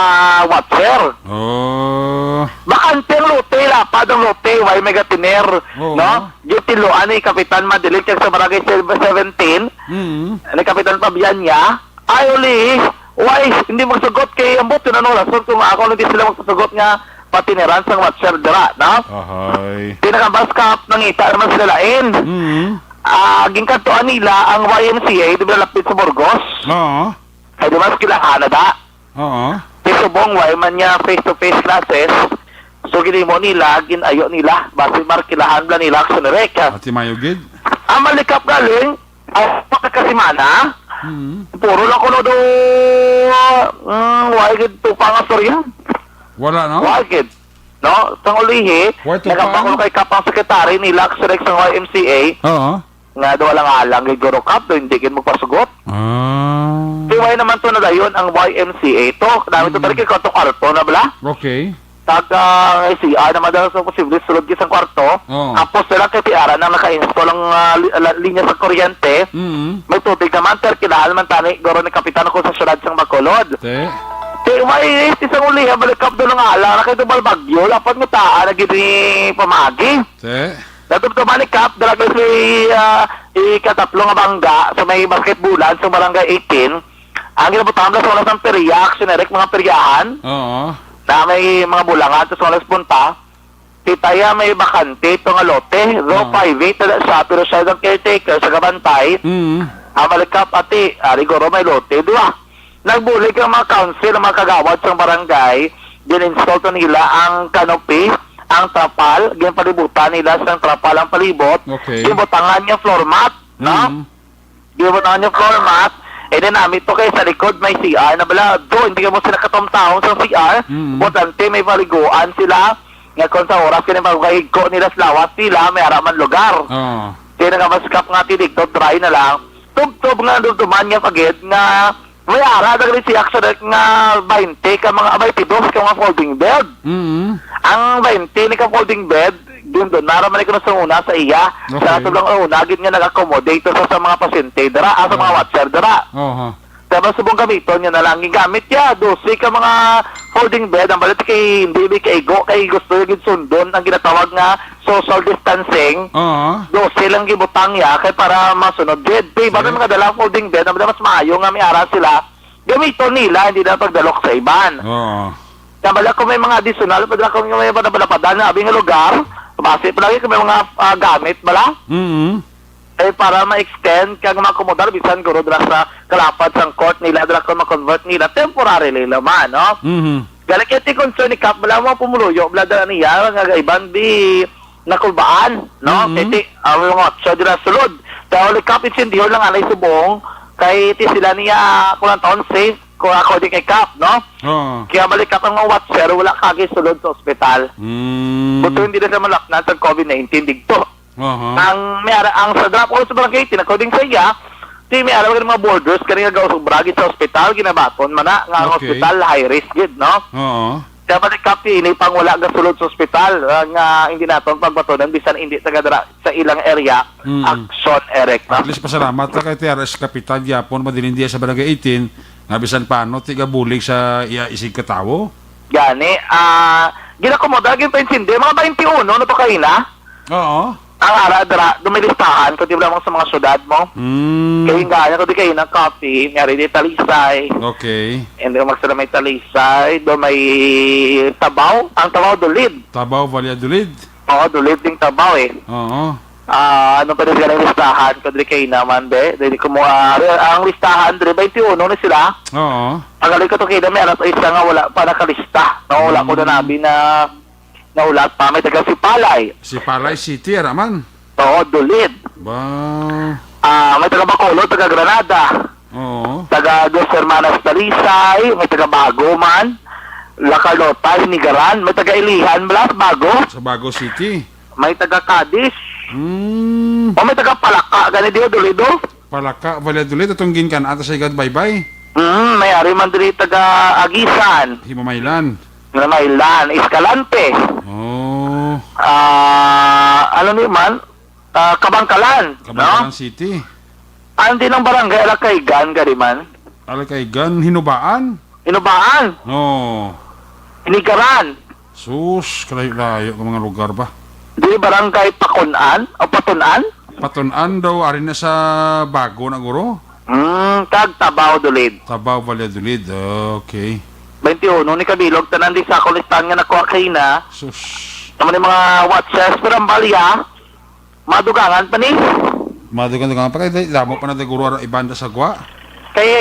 watcher. Oh. Bakante ang lote, lapad ang lote, why may gatiner, Oo. no? Gitiluan ni Kapitan Madeline kag sa Barangay seventeen, Mm. ni Kapitan Fabian niya, ay, uli, why, hindi magsugot kay ambot, yun, anong rason kung ako, hindi sila magsugot nga patiniran sang watcher dira, no? Ahay. Pinakabaskap, nangita naman sila lain. Mm. Ah, gingkantuan nila ang Y M C A, di ba, lapit sa Burgos? Oo. Ay, di ba, eskwelahan na da? Oo. Ti subong, why man niya face-to-face classes? So, ginimo nila, ginayo nila, basi markilahan bala nila ang sunerek. Ati mayo gid. Ang malikap galing, ay, pagkasimana, Mm. puro lang kuno do, mm, why gid tupang ang storya? Wala, no? Why gid? No? Sang ulihi, Why tupang? nagabakol kay Kap ang sekretary nila, ang sunerek sang Y M C A. Oo. Nga daw alang-alang gid guro Kap, daw hindi gid magpasugot. Ah. Kay why naman to nadayon ang Y M C A to? Dami to Mm. tayo kay kwarto-kwarto na bala. Okay. Tag, ah, C R naman daw sa posible sulod gid sang kwarto. Oo. Tapos sila kay tiara nang naka-install ang, ah, li-, la-, linya sa kuryente. Mm. May tubig naman, pero kinahal man tani, guro ni Kapitan ako sa syudad sang Bacolod. Te. Kay why, eh, isang ulihan, balik Kap doon nga lang, nakay double bagyo, dapat nga taan na gid ni pamagi. Te. Natubtoban ni Kap, dala ko si, ah, ikatatlo nga bangga sa may basketbulan sa Barangay eighteen. Ang ginabutang sa oras ng perya, action direct, mga peryahan. Oo. Na may mga bulangan sa oras punta. Kita ya may bakante ito nga lote. Though Oo. private na siya, pero siya ang caretaker sa kabantay. Mm. Ang malikap, ati, ari guro may lote, di ba? Nagbulig ang mga council, ang mga kagawad sa barangay, gin-install to nila ang canopy, ang trapal, ginpalibutan nila sang trapal ang palibot, Okay. gibutangan niya floor mat, no? Mm. Gibutangan niya floor mat, and then, nami to kay sa likod may C R na bala, do, hindi ka mo sila katumtahong sa C R, Mm. importante may paliguan sila, nga kung sa oras ka nila, pagkahigko nila sa lawas nila, may ara man lugar. Oo. Kaya nagamaskap nga, tinig to, dry na lang. Tubtob nga, dumduman nga pagid nga, may ara, nag-reaction nga twenty ka mga, twenty-two ka mga folding bed. Mm. Ang twenty ni ka folding bed, yun doon, nara man ko na sa una sa iya. Okay. Sa ato lang una, gid nga nag-accommodate sa, sa mga pasyente, dira, ah, sa mga Oh. watcher, dira. Oho. Kaya mas subong gamiton niya na lang. Gigamit niya, dose ka mga folding bed, ang balit kay hindi, may kaigo, kay gusto niya gid sundon ang ginatawag nga social distancing. Oo. Dose lang gibutang niya, kay para masunod gid. Kay iba Sige. may mga dala folding bed, ang mas maayo nga may ara sila, gamiton nila, hindi na pagdalok sa iban. Oo. Kaya bala kung may mga additional, pwede lang kung may mga padapadan na abing lugar, base pa lagi kung may mga, ah, gamit bala. Mm. Eh, para ma-extend kag ma-accommodar bisan guro dira sa kalapad sang court nila, dira kung ma-convert nila temporarily naman, no? Mhm. Gani kay ti concern ni Kap, bala mo pumuluyo, bala dala niya, nga iban di nakulbaan, no? Mhm. Kay ti, ah, mga otso dira sulod. Kaya uli Kap, insindihon lang anay subong, kay ti sila niya, kung ang taon safe, kung according kay Kap, no? Oo. Kaya balik Kap ang mga watcher, wala kagi sulod sa ospital. Mm. Buto hindi na sa malapnan sa covid nineteen digto. Aha. Ang may ara, ang sa drop off sa barangay, tin-, according sa iya, ti may ara mga borders, kani nga gausog bragi sa ospital, ginabaton man na, nga ang Okay. ospital, high risk gid, no? Oo. Kaya balik Kap, ini pang wala gasulod sa ospital, ah, nga hindi naton pagbatunan, bisan hindi taga dira sa ilang area, Mm. action, Eric, no? At least pasalamat na kay T R S Kapitan Yapon, Madilindia sa Barangay eighteen, nga bisan paano, tigabulig sa iya isig katawo? Gani, ah, ginakomoda, ginpaintindi, mga twenty-one, no, to kayo na? Oo. Ang ara dira, dumilistahan ko, di ba, sa mga syudad mo? Mm. Kay nga, ano ko di kayo ng coffee, may ari di Talisay. Okay. And then, magsala may Talisay, do may Tabaw. Ang Tabaw, Dulid. Tabaw, Valladolid. Oo, Dulid ding Tabaw eh. Oo. Ah, ano pa din sila listahan ko, di kayo naman, be? Di ko mo, ah, ang listahan, di ba, twenty-one na sila? Oo. Pagaling ko to kayo, may alas isa nga wala pa nakalista. No, wala ko Mm. na nabi na Naulat pa, may taga Sipalay. Sipalay City, ara man. Oo, Dulid. Ba. Ah, may taga Bacolod, taga Granada. Oo. Taga Dos Hermanas, Talisay, may taga Bago man. La Carlota, Hinigaran, may taga Ilihan, Blas, Bago. Sa Bago City. May taga Cadiz. Hmm. O may taga Palaka, gani diyo, Dulid, oh. Palaka, Valladolid, atong ginkan-an ta sa igad baybay. Mm, may ari man diri taga Agisan. Himamaylan. Himamaylan, Escalante. Oh. Ah, ano ni man? Ah, Kabangkalan, Kabangkalan no? City. Ang di ng barangay Alakaygan, gani man? Alakaygan, Hinubaan? Hinubaan. Oh. Inigaran. Sus, kalayo-layo nga mga lugar ba? Di barangay Pakunan o Patunan? Patunan daw, ari na sa Bago na, guro. Hmm, kag Tabaw, Dulid. Tabaw, Valladolid. Okay. Twenty-uno ni kabilog, tanan di sa akong listahan nga nakuha kaina. Sus. Tama ni mga watchers, pero ang balya, madugangan pa ni. Madugang-dugang pa kay damo pa na, guro, ara ibanda sa gwa. Kay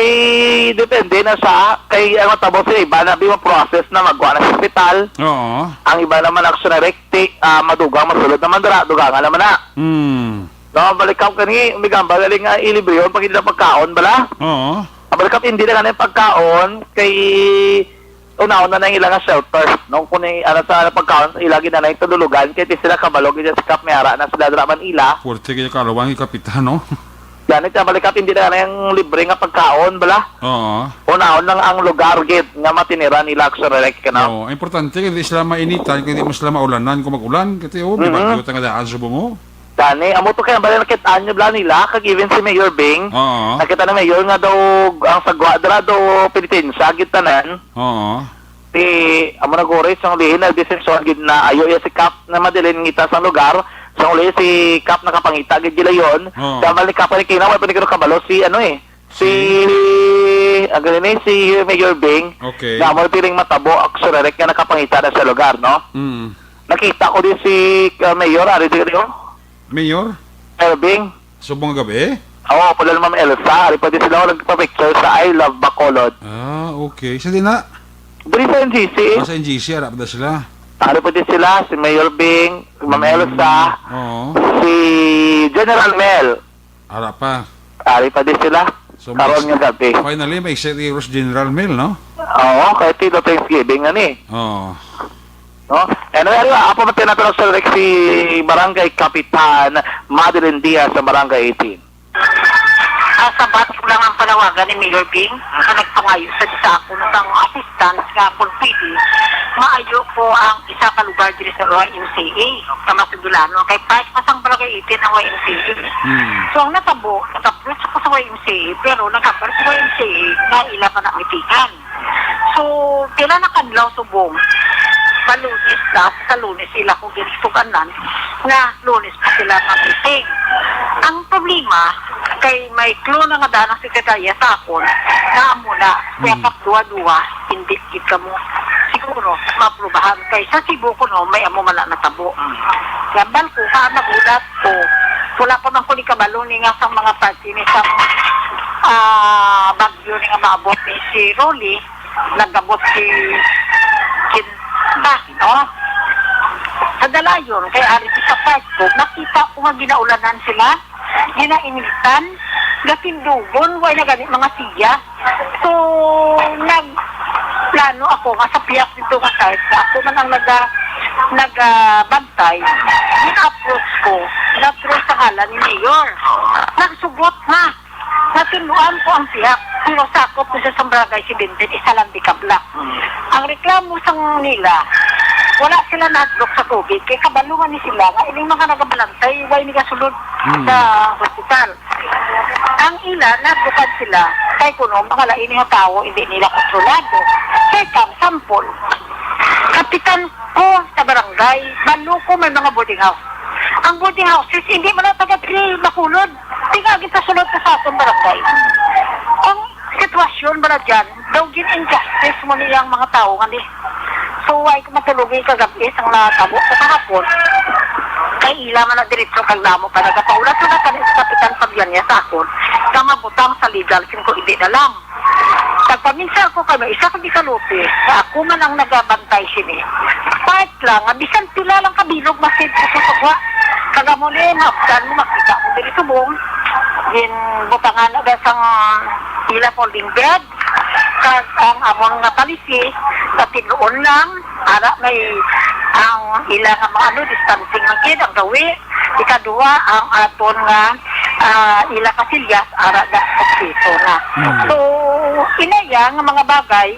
depende na sa, kay ang matabo sa iba na, bi mo process na magwa na sa ospital. Oo. Ang iba naman, action direct, ah, madugang, masulod naman dira, dugangan naman na. Hmm. No, balik ka kani, umigamba galing nga ilibre yun, pag hindi na pagkaon, bala? Oo. Ang balik ka, hindi na nga na yung pagkaon, kay unahon na na yung ila nga shelter, no? Kung ni, ano, sa pagkaon, ila gid na na yung tululugan, kay di sila kabalo, gid sa kap, may ara na sila dira Manila. Puwerte kayo karawang yung kapitan, no? Gani, kaya balik ka, hindi na nga na yung libre nga pagkaon, bala? Oo. Unahon lang ang lugar, gid, nga matiniran nila, action direct, ka na. Oo, importante, kay di sila mainitan, kay di mo sila maulanan kung mag-ulan, kasi, oh, may Mhm. bagyo ta nga daan subong, oh. Gani, amo to kaya bala nakit-an nyo bala nila, kag even si Mayor Bing, Oo. nakita na Mayor nga daw ang sagwa dira daw penitensya gid tanan. Oo. Si, amo na guro, sang lihin na desisyon gid na ayo ya si Kap na madilin ngita sang lugar, sang uli si Kap nakapangita gid gila yon. Oo. Sa mal ni Kap ni kina, wala pa ni kuno kabalo si ano eh, si, Si ang galing ni si Mayor Bing, Okay. na amo piling matabo, action direct nga nakapangita na sa lugar, no? Mm. Nakita ko din si, uh, Mayor, ari din, oh. Mayor? Elving. Subong nga gabi? Oo, pala ni Ma'am Elsa. Ari pa din sila, oh, nagpa-picture sa I Love Bacolod. Ah, okay. Sa di na? Diri sa N G C. Ah, sa N G C, ara pa din sila. Ari pa din sila, si Mayor Bing, si Ma'am Mm, Elsa, oo. si General Mel. Ara pa. Ari pa din sila. So, Karon may nga gabi. Finally, may serious General Mel, no? Oo, kay Tito Thanksgiving nga ni. Oo. No? Anyway, ano, apa man tinatanong sa Rex si Barangay Kapitan Madeline Diaz sa Barangay eighteen? Ah, sa batik lang ang panawagan ni Mayor Bing, sa nagpangayo sa, sa akon sang assistance nga kung pwede, maayo ko ang isa ka lugar diri sa Y M C A, sa Masundulan, no? Kay part pa sang Barangay eighteen ang Y M C A. Hmm. So, ang natabo, nag-approach ko sa Y M C A, pero nag-approach sa Y M C A nga ila pa na meetingan. So, pila na kadlaw subong, sa Lunes na, sa Lunes ila ko ginsuganan nga Lunes pa sila mag-meeting. Ang problema, kay may clue na nga daan ang sekretarya sa akon, nga amo na, kaya Mm. kap duwa-duwa, hindi gid kamo siguro maaprubahan. Kay sa Cebu kuno, may amo man na natabo. Gambal ko, ka nagulat ko. Wala pa man ko ni kabalo ni nga sang mga party ni sang, ah, bagyo ni nga maabot ni si Rolly, nagabot si Kinta, no? Sa dalayon, kay ari sa part ko, nakita ko nga ginaulanan sila, ginainitan, gatindugon, way na gani mga siya. So, nagplano ako nga sa pihak dito nga side, ako man ang naga-, nagabantay, gina-approach ko, na through sa ngalan ni Mayor. Nagsugot na, natuluan ko ang pihak, pero sakop ko sa Sambragay seventeen, isa lang di kabla. Ang reklamo sang nila, wala sila nahadlok sa COVID, kay kabalo man ni sila nga ining mga nagabalantay, way ni gasulod Mm. sa hospital. Ang ila, nabukan sila, kay kuno, mga lain nga tawo, hindi nila kontrolado. Kay kam, sample, kapitan ko sa barangay, balo ko may mga boarding house. Ang boarding houses, hindi man na taga Tri Bacolod, di nga gitasulod ka sa atong barangay. Ang sitwasyon ba na dyan, daw gin-injustice mo niyang mga tao nga ni. So, why ko matulog yung kagabi, isang natabo sa kahapon, kay ila man ang diretso kag damo pa nagapaulat-ulat kami sa Kapitan Fabian niya sa akon, nga mabutang sa legal, sin ko hindi na lang. Nagpaminsar ko kami, isa ko di kalupi, nga ako man ang nagabantay sini. Part lang, nga bisan pila lang kabilog, masid ko sa pagwa. Kag amo ni, hapdan mo, makita mo diri subong. Ginbutangan na sang ila folding bed. Kag ang amon nga policy, sa tinuon lang, ara may ang ila nga mga ano, distancing man gid ang gawi. Ikaduha, ang aton nga ah, ila kasilyas, ara da sa piso na. Mm. So, inaya nga mga bagay,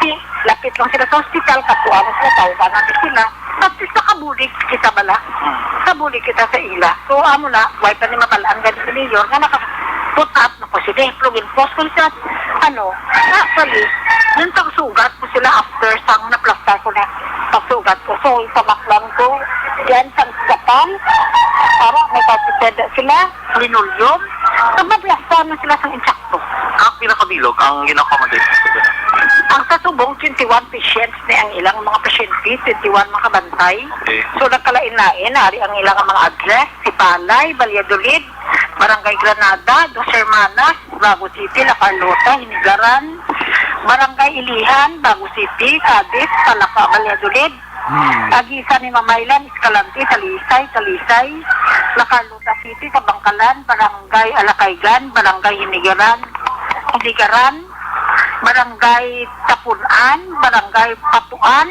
si, lapit lang sila sa hospital, kapuan sila, tawagan namin sila. At least nakabulig kita bala. Mm. Nakabulig kita sa ila. So, amo na, way pa ni mabalaan gani ni Mayor nga naka-put up na ko sila. Plug and post ko sa, ano, actually, yung pagsugat ko sila after sang naplastar ko na pagsugat ko. So, ipamaklan ko, yan, sa gapan, para may pagpipeda sila, linoleum. Pag maplastar na sila sang insakto. Ang pinakabilog, ang ginakomodate. Ang sa subong, twenty-one patients ni ang ilang mga pasyente, twenty-one makabantay. Okay. So, nagkalain-lain, ari ang ilang mga address, Sipalay, Valladolid, Barangay Granada, Dos Hermanas, Bago City, La Carlota, Hinigaran, Barangay Ilihan, Bago City, Cadiz, Palaka, Valladolid, Hmm. Agisan ni Mamaylan, Escalante, Talisay, Talisay, La Carlota City, Kabangkalan, Barangay Alakaygan, Barangay Hinigaran, Hinigaran, Barangay Tapunan, Barangay Patuan,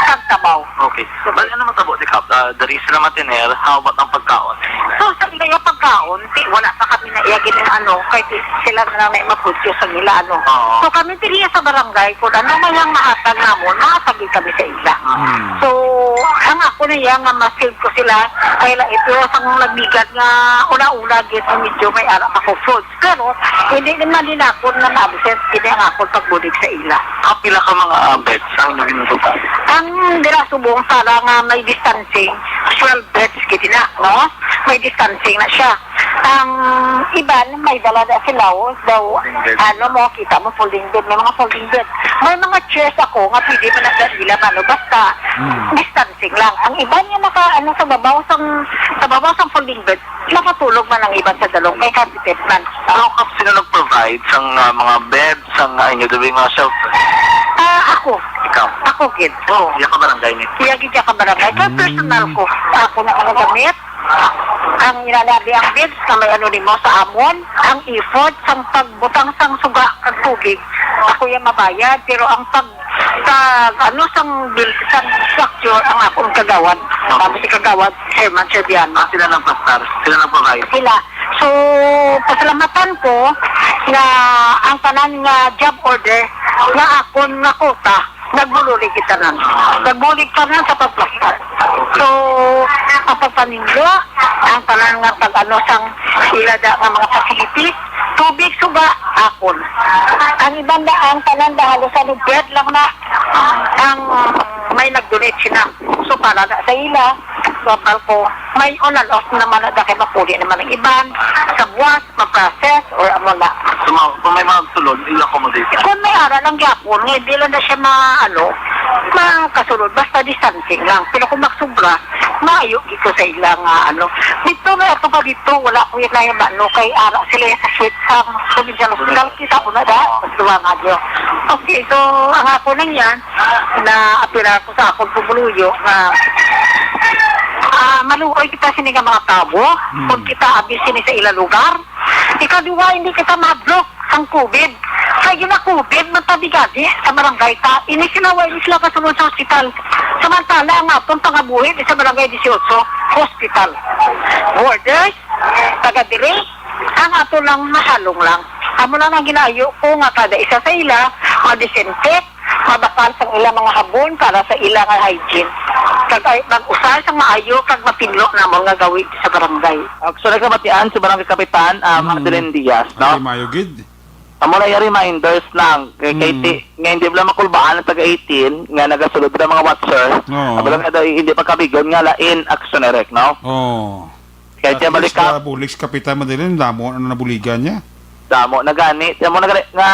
kag Tabaw. Okay. So, bali, ano matabo ni Kap? Ah, dari sila matiner, how about ang pagkaon? So, sa ila yung pagkaon, ti, wala pa kami na iya gini, ano, kay ti, sila na lang na maputyo sa nila, ano. Oo. So, kami diri sa barangay, kung ano man yung mahatag namon, mahatag din kami sa ila. Hmm. So, ang ako na iya nga ma-feel ko sila, kay la, ito sang nagligad nga una-una, gid, medyo may ara pa ko food. Pero hindi naman din ako na na-absent, hindi ang ako pagbulig sa ila. Ang pila ka mga, ah, beds ang naging nagbuka? Ang dira subong, sala nga may distancing, twelve beds gid na, no? May distancing na siya. Ang iban, may dala na sila, oh, daw, folding bed, ano mo, kita mo, folding bed, may mga folding bed. May mga chairs ako nga pwede man ang dalilan, ano, basta Hmm. distancing lang. Ang iban nga naka, ano, sa babaw sang, sa babaw sang folding bed, nakatulog man ang iban sa dalom, kay carpeted man. Ano ka sino nag-provide sang, ah, mga bed, sang, ah, inyo, dili mga shelter? Ah, ako. Ikaw? Ako gid. Oo. Iya ka barangay ni? Iya gid iya ka barangay. Kay Mm. personal ko. Ako na ang gamit. Ang inanabi ang beds na may ano nimo sa amon, ang effort sang pagbutang sang suga kag tubig. Ako yung mabayad, pero ang pag Sa, ano, sang build, sang structure ang akong kagawad. Tapos si kagawad, Herman Serbiano. Ah, sila nagpastar? Sila nagprovide? Sila. So, pasalamatan ko nga ang tanan nga job order nga akon nga kota, nagbulig kita nan. Nagbulig pa na sa pagpastar. So, ang pagpaninlo, ang tanan nga pag-ano sang ila da nga mga facilities, tubig, suga, akon. Ang iban da, ang tanan da halos ano, bed lang na ang may nag-donate sila. So, para na sa ila, so, ko, may on and off naman na da kay mapuli naman ang iban. Sa buwas, ma-process, or amo na. So, ma-, kung may mga sulod, i-accommodate. Kung may ara lang gyapon, nga hindi lang na siya ma-, ano, makasulod, basta distancing lang. Pero kung magsubra, maayo gid ko sa ila nga, ano. Dito na, ito pa dito, wala ko yun na yung ano, kay ara sila sa suite sa provincial hospital, kita ko na da, mas duwa nga dyo. Okay, so, ang ako lang yan, na appeal ko sa akong pumuluyo nga, ah, maluoy kita sini nga mga tawo, Hmm. kung kita abis sini sa ila lugar. Ikaduha, hindi kita ma-block sang covid. Kay gina-covid man ta di gani sa barangay ta. Ini sila, wa ini sila kasunod sa hospital. Samantala, ang atong pangabuhi di sa barangay dieciocho, hospital. Borders, taga diri, ang ato lang mahalong lang. Amo lang ang ginaayo ko nga kada isa sa ila, ma-disinfect, mabakal sang ila mga habon para sa ila nga hygiene. Kag ay, mag-usar sang maayo kag mapinlo namon nga gawi sa barangay. Actually, kabatian sa barangay kapitan, ah, Mm. Madeline Diaz, no? Ay, maayo gid. Amo na yung reminders lang kay, kay Mm. ti-, nga hindi lang makulbaan ang taga eighteen nga nagasulod na mga watcher. Oo. Amo lang nga daw hindi pagkabigon nga lain action direct, no? Oo. Kay At tiyan least, balik ka. Ah, bulig sa kapitan, Madeline, damo na nabuligan niya. Damo na gani. Tiyan mo na gani nga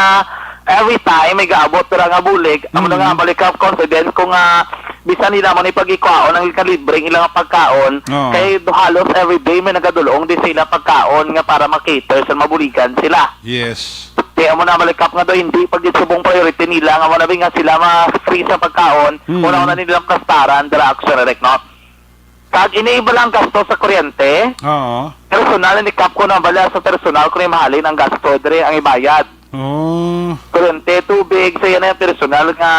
every time may gaabot ra nga bulig, amo na nga Mm. balik ka, confident ko nga bisan nila mo ni pag-ikuhaon ang kalibreng ilang pagkaon, Oo. kay halos everyday may nagadulong di sila pagkaon nga para makater sa mabuligan sila. Yes. Kaya mo na malikap nga do, hindi pag subong priority nila nga mo na nga sila ma-free sa pagkaon, Mm. una-una nila plastaran, dira action direct, no? Kag ini iba lang gasto sa kuryente. Oo. Personal, ni Kap ko na bala sa personal ko na mahalin ang gasto, dire ang ibayad. Oh. Kuryente, tubig, sa yan ang personal nga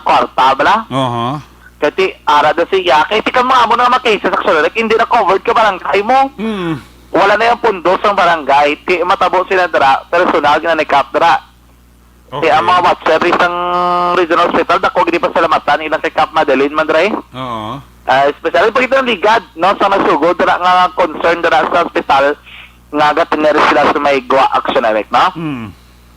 kwarta, bala. Oho. Kati, ara da siya. Kay ti ka mga amo na mga cases, actually, like, hindi na covered ka barangay mo. Hmm. wala na yung pundo sang barangay. Ti matabo sila dira, personal nga ni-Kap dira. Ti ang Okay. mga watcher diri sang Regional Hospital, dako gid pasalamatan ilang kay Kap Madeline man, Dre. Oo. Ah, especially pag ito ang ligad, no, sa nasugod dira nga concern dira sa hospital, nga gatineri sila sa may Gwa Action Direct, no? Hmm.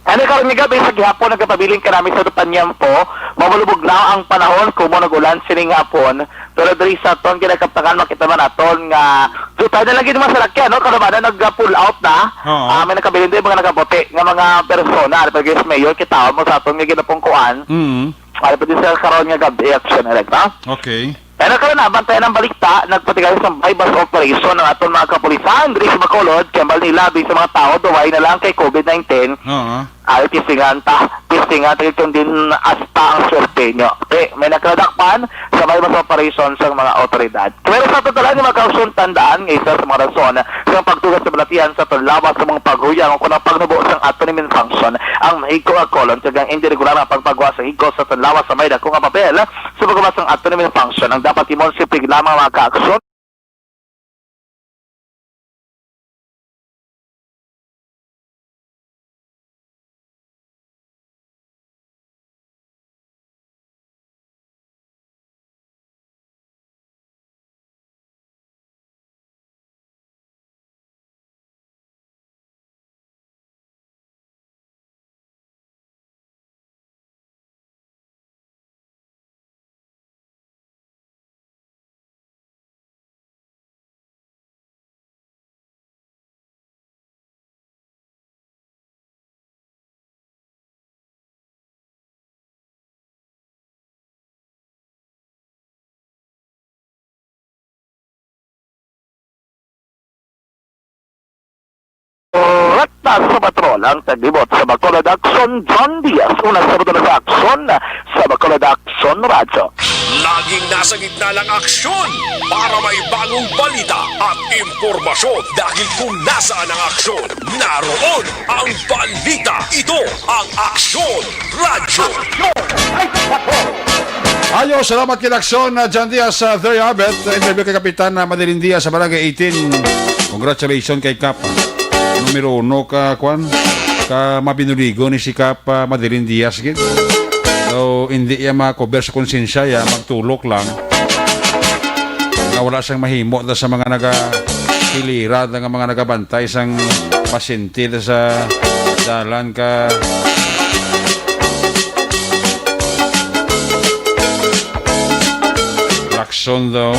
Ano karon nga gabi sa gihapon nagapabilin ka namin sa Tupanyampo, mamalubog na ang panahon kumo nag-ulan sining hapon, pero diri sa aton kinakaptangan makita man naton nga jutay na lang gid mga salakyan, no? Karon na nag-pull out na. Oo. Ah, may nakabilin din mga nakaputi nga mga persona, ano pa, guys, mayor, kita mo sa aton nga ginapungkuan. Mm. Ano pa din sa karon nga gabi, action, direct, no? Okay. Pero karon na, bantayan ang balita, nagpatigay sa buy-bust operation ang aton mga kapulisan diri sa Bacolod, kay ambal nila, bisan mga tao, duway na lang kay covid nineteen. Oo. Ay, testingan ta, testingan ta, kung din asta ang swerte nyo. Okay, may nagkadakpan sa buy-bust operation sa mga otoridad. Pero sa totalan, mga kauson, tandaan nga isa sa mga rason sa pagtugas sa balatian sa aton lawas sa mga paghuyang o kunang pagnubo sang autonomy function ang mahigko nga kolon, kag ang indi regular nga pagpagwa sa higko sa aton lawas sa may dako nga papel sa pagkabas sang autonomy function ang dapat imon sipig lamang mga kaaksyon. Rata sa patrol ang taglibot sa Bacolod Action, John Diaz. Una sa Bacolod Action, sa Bacolod Action Radyo. Laging nasa gitna ng aksyon para may bagong balita at impormasyon. Dahil kung nasaan ang aksyon, naroon ang balita. Ito ang Aksyon Radyo. Ayo, salamat kay Aksyon, uh, John Diaz, uh, Very Abet. Interview kay Kapitan, uh, Madeline Diaz sa Barangay eighteen. Congratulations kay Kap. Numero uno ka, kwan, ka mabinuligo ni si Kap, uh, Madeline Diaz, gid. So, hindi iya ma-cover sa konsensya, ya, magtulok lang. Nga wala siyang mahimo na sa mga naga-, hilira, nga mga nagabantay sang pasyente na sa dalan ka. Klakson daw.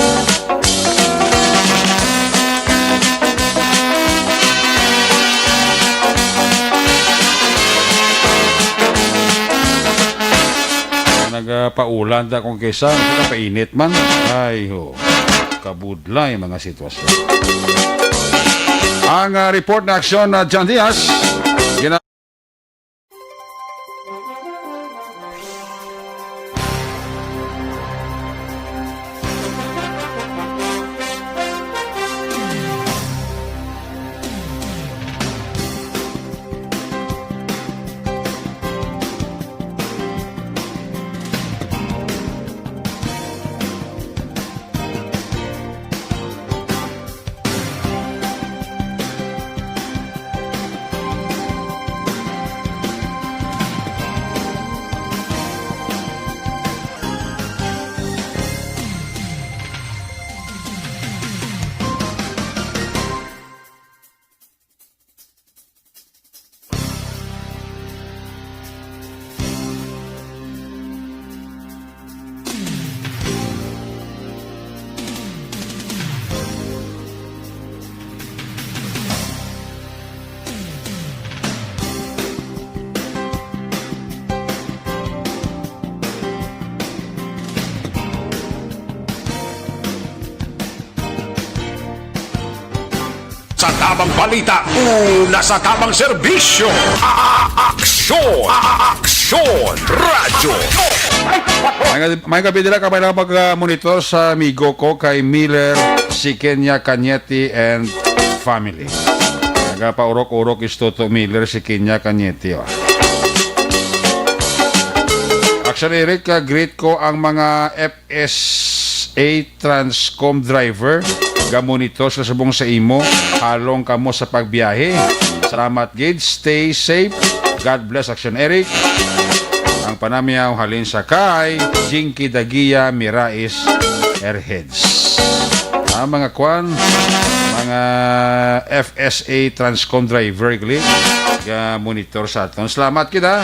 Nagapaulan ta kung kaysa, nagpainit man. Ay, ho. Kabudlay mga sitwasyon. Ang, ah, report na aksyon na John Diaz. Gina- Sa tabang balita, una sa tabang serbisyo, a-, a-, aksyon, a-, a-, aksyon, radyo. May, may gabi nila, kamay lang mag-monitor sa amigo ko kay Miller Sikenya Cañete and family. Nagapaurok-urok is Toto Miller Sikenya Cañete, oh. Action Eric, ah, greet ko ang mga F S A Transcom driver, ga-monitor sa subong sa imo, halong kamo sa pagbiyahe. Salamat gid. Stay safe. God bless, Action Eric. Ang panamyaw halin sa kay Jinky Dagia Mirais Airheads. Ah, mga kwan, mga F S A Transcom driver, gali, ga-monitor sa aton. Salamat kita.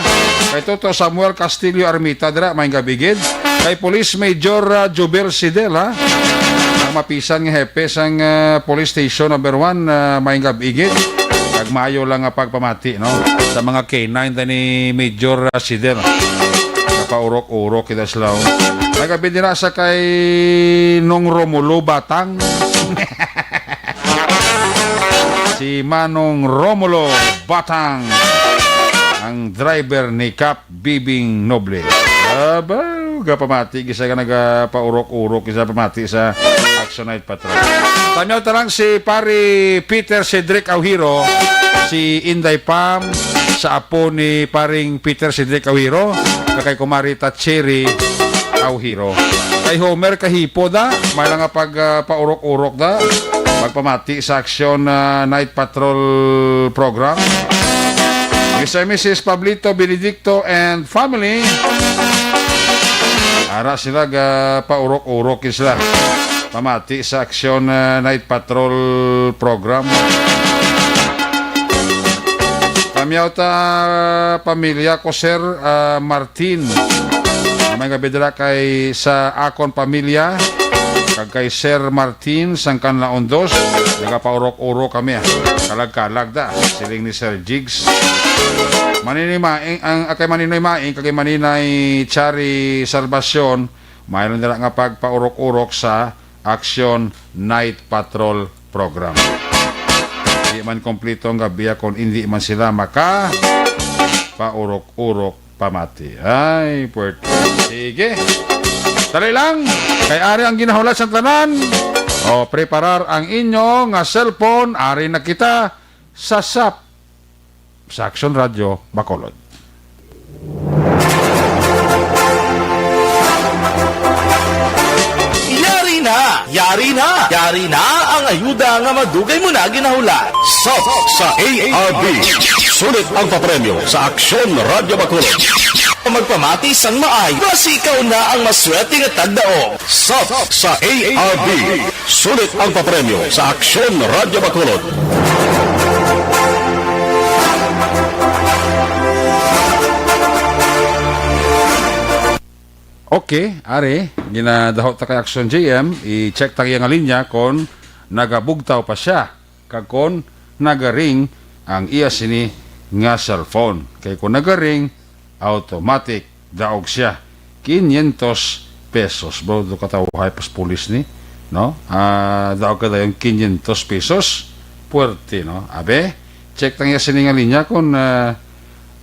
Kay Toto Samuel Castillo Armita, dira, may gabi gid. Kay Police Major, ah, Jubel Sidel, ha? Ang mapisan nga hepe sang, ah, Police Station Number One, ah, may gabi gid. Kag maayo lang nga pagpamati, no? Sa mga K nine ta ni Major, ah, Sidel. Napaurok-urok kita sila, oh. May gabi dira sa kay Nong Romulo Batang. Si Manong Romulo Batang, ang driver ni Kap Bibing Noble. Aba, gapamati, gisa ka nagapaurok-urok, gisa pamati sa Action Night Patrol. Tamyaw ta lang si Pari Peter Cedric Aujiro, si Inday Pam, sa apo ni Paring Peter Cedric Aujiro, kag kay Kumari Tacheri Aujiro. Kay Homer Kahipo da, may lang nga pag, ah, paurok-urok da. Pagpamati sa Action, ah, Night Patrol program. Mister and Missus Pablito Benedicto and family. Ara sila ga paurok-urok sila. Pamati sa Action, ah, Night Patrol program. Tamyaw ta, pamilya ko, Sir, ah, Martin. May gabi dira kay sa akon pamilya, kag kay Sir Martin sang Kanlaon Dos. Nagapaurok-urok kami, ah. Kalag-kalag da, siling ni Sir Jigs. Maninoy Maing, ang, ah, kay Maninoy Maing, kag kay Maninay Chari Salvacion, may lang dira nga pagpaurok-urok sa Action Night Patrol program. Di man kompleto ang gabi kung hindi man sila maka paurok-urok pamati. Ay, puwerte. Sige. Dali lang. Kay ari ang ginahulat sa tanan. O, preparar ang inyo nga cellphone. Ari na kita sa sap sa Action Radio Bacolod. Yari na! Yari na! Yari na ang ayuda nga madugay mo na ginahulat. Sap sa A R B. Sulit ang papremyo sa Aksyon Radyo Bacolod. Magpamati sang maay, basi ikaw na ang maswerte nga tagdaog. Sap sa A R B. Sulit ang papremyo sa Aksyon Radyo Bacolod. Okay, ari, ginadaho ta kay Action J M, i-check ta iya nga linya kon nagabugtaw pa sia, kag kon nagaring ang iya sini nga cellphone. Kay kon nagaring, automatic, daog siya. Quinientos pesos. Bro, do katawahay pas pulis ni, no? Ah, daog ka dayon quinientos pesos. Puwerte, no? Abe, check ta iya sini nga linya kung, ah,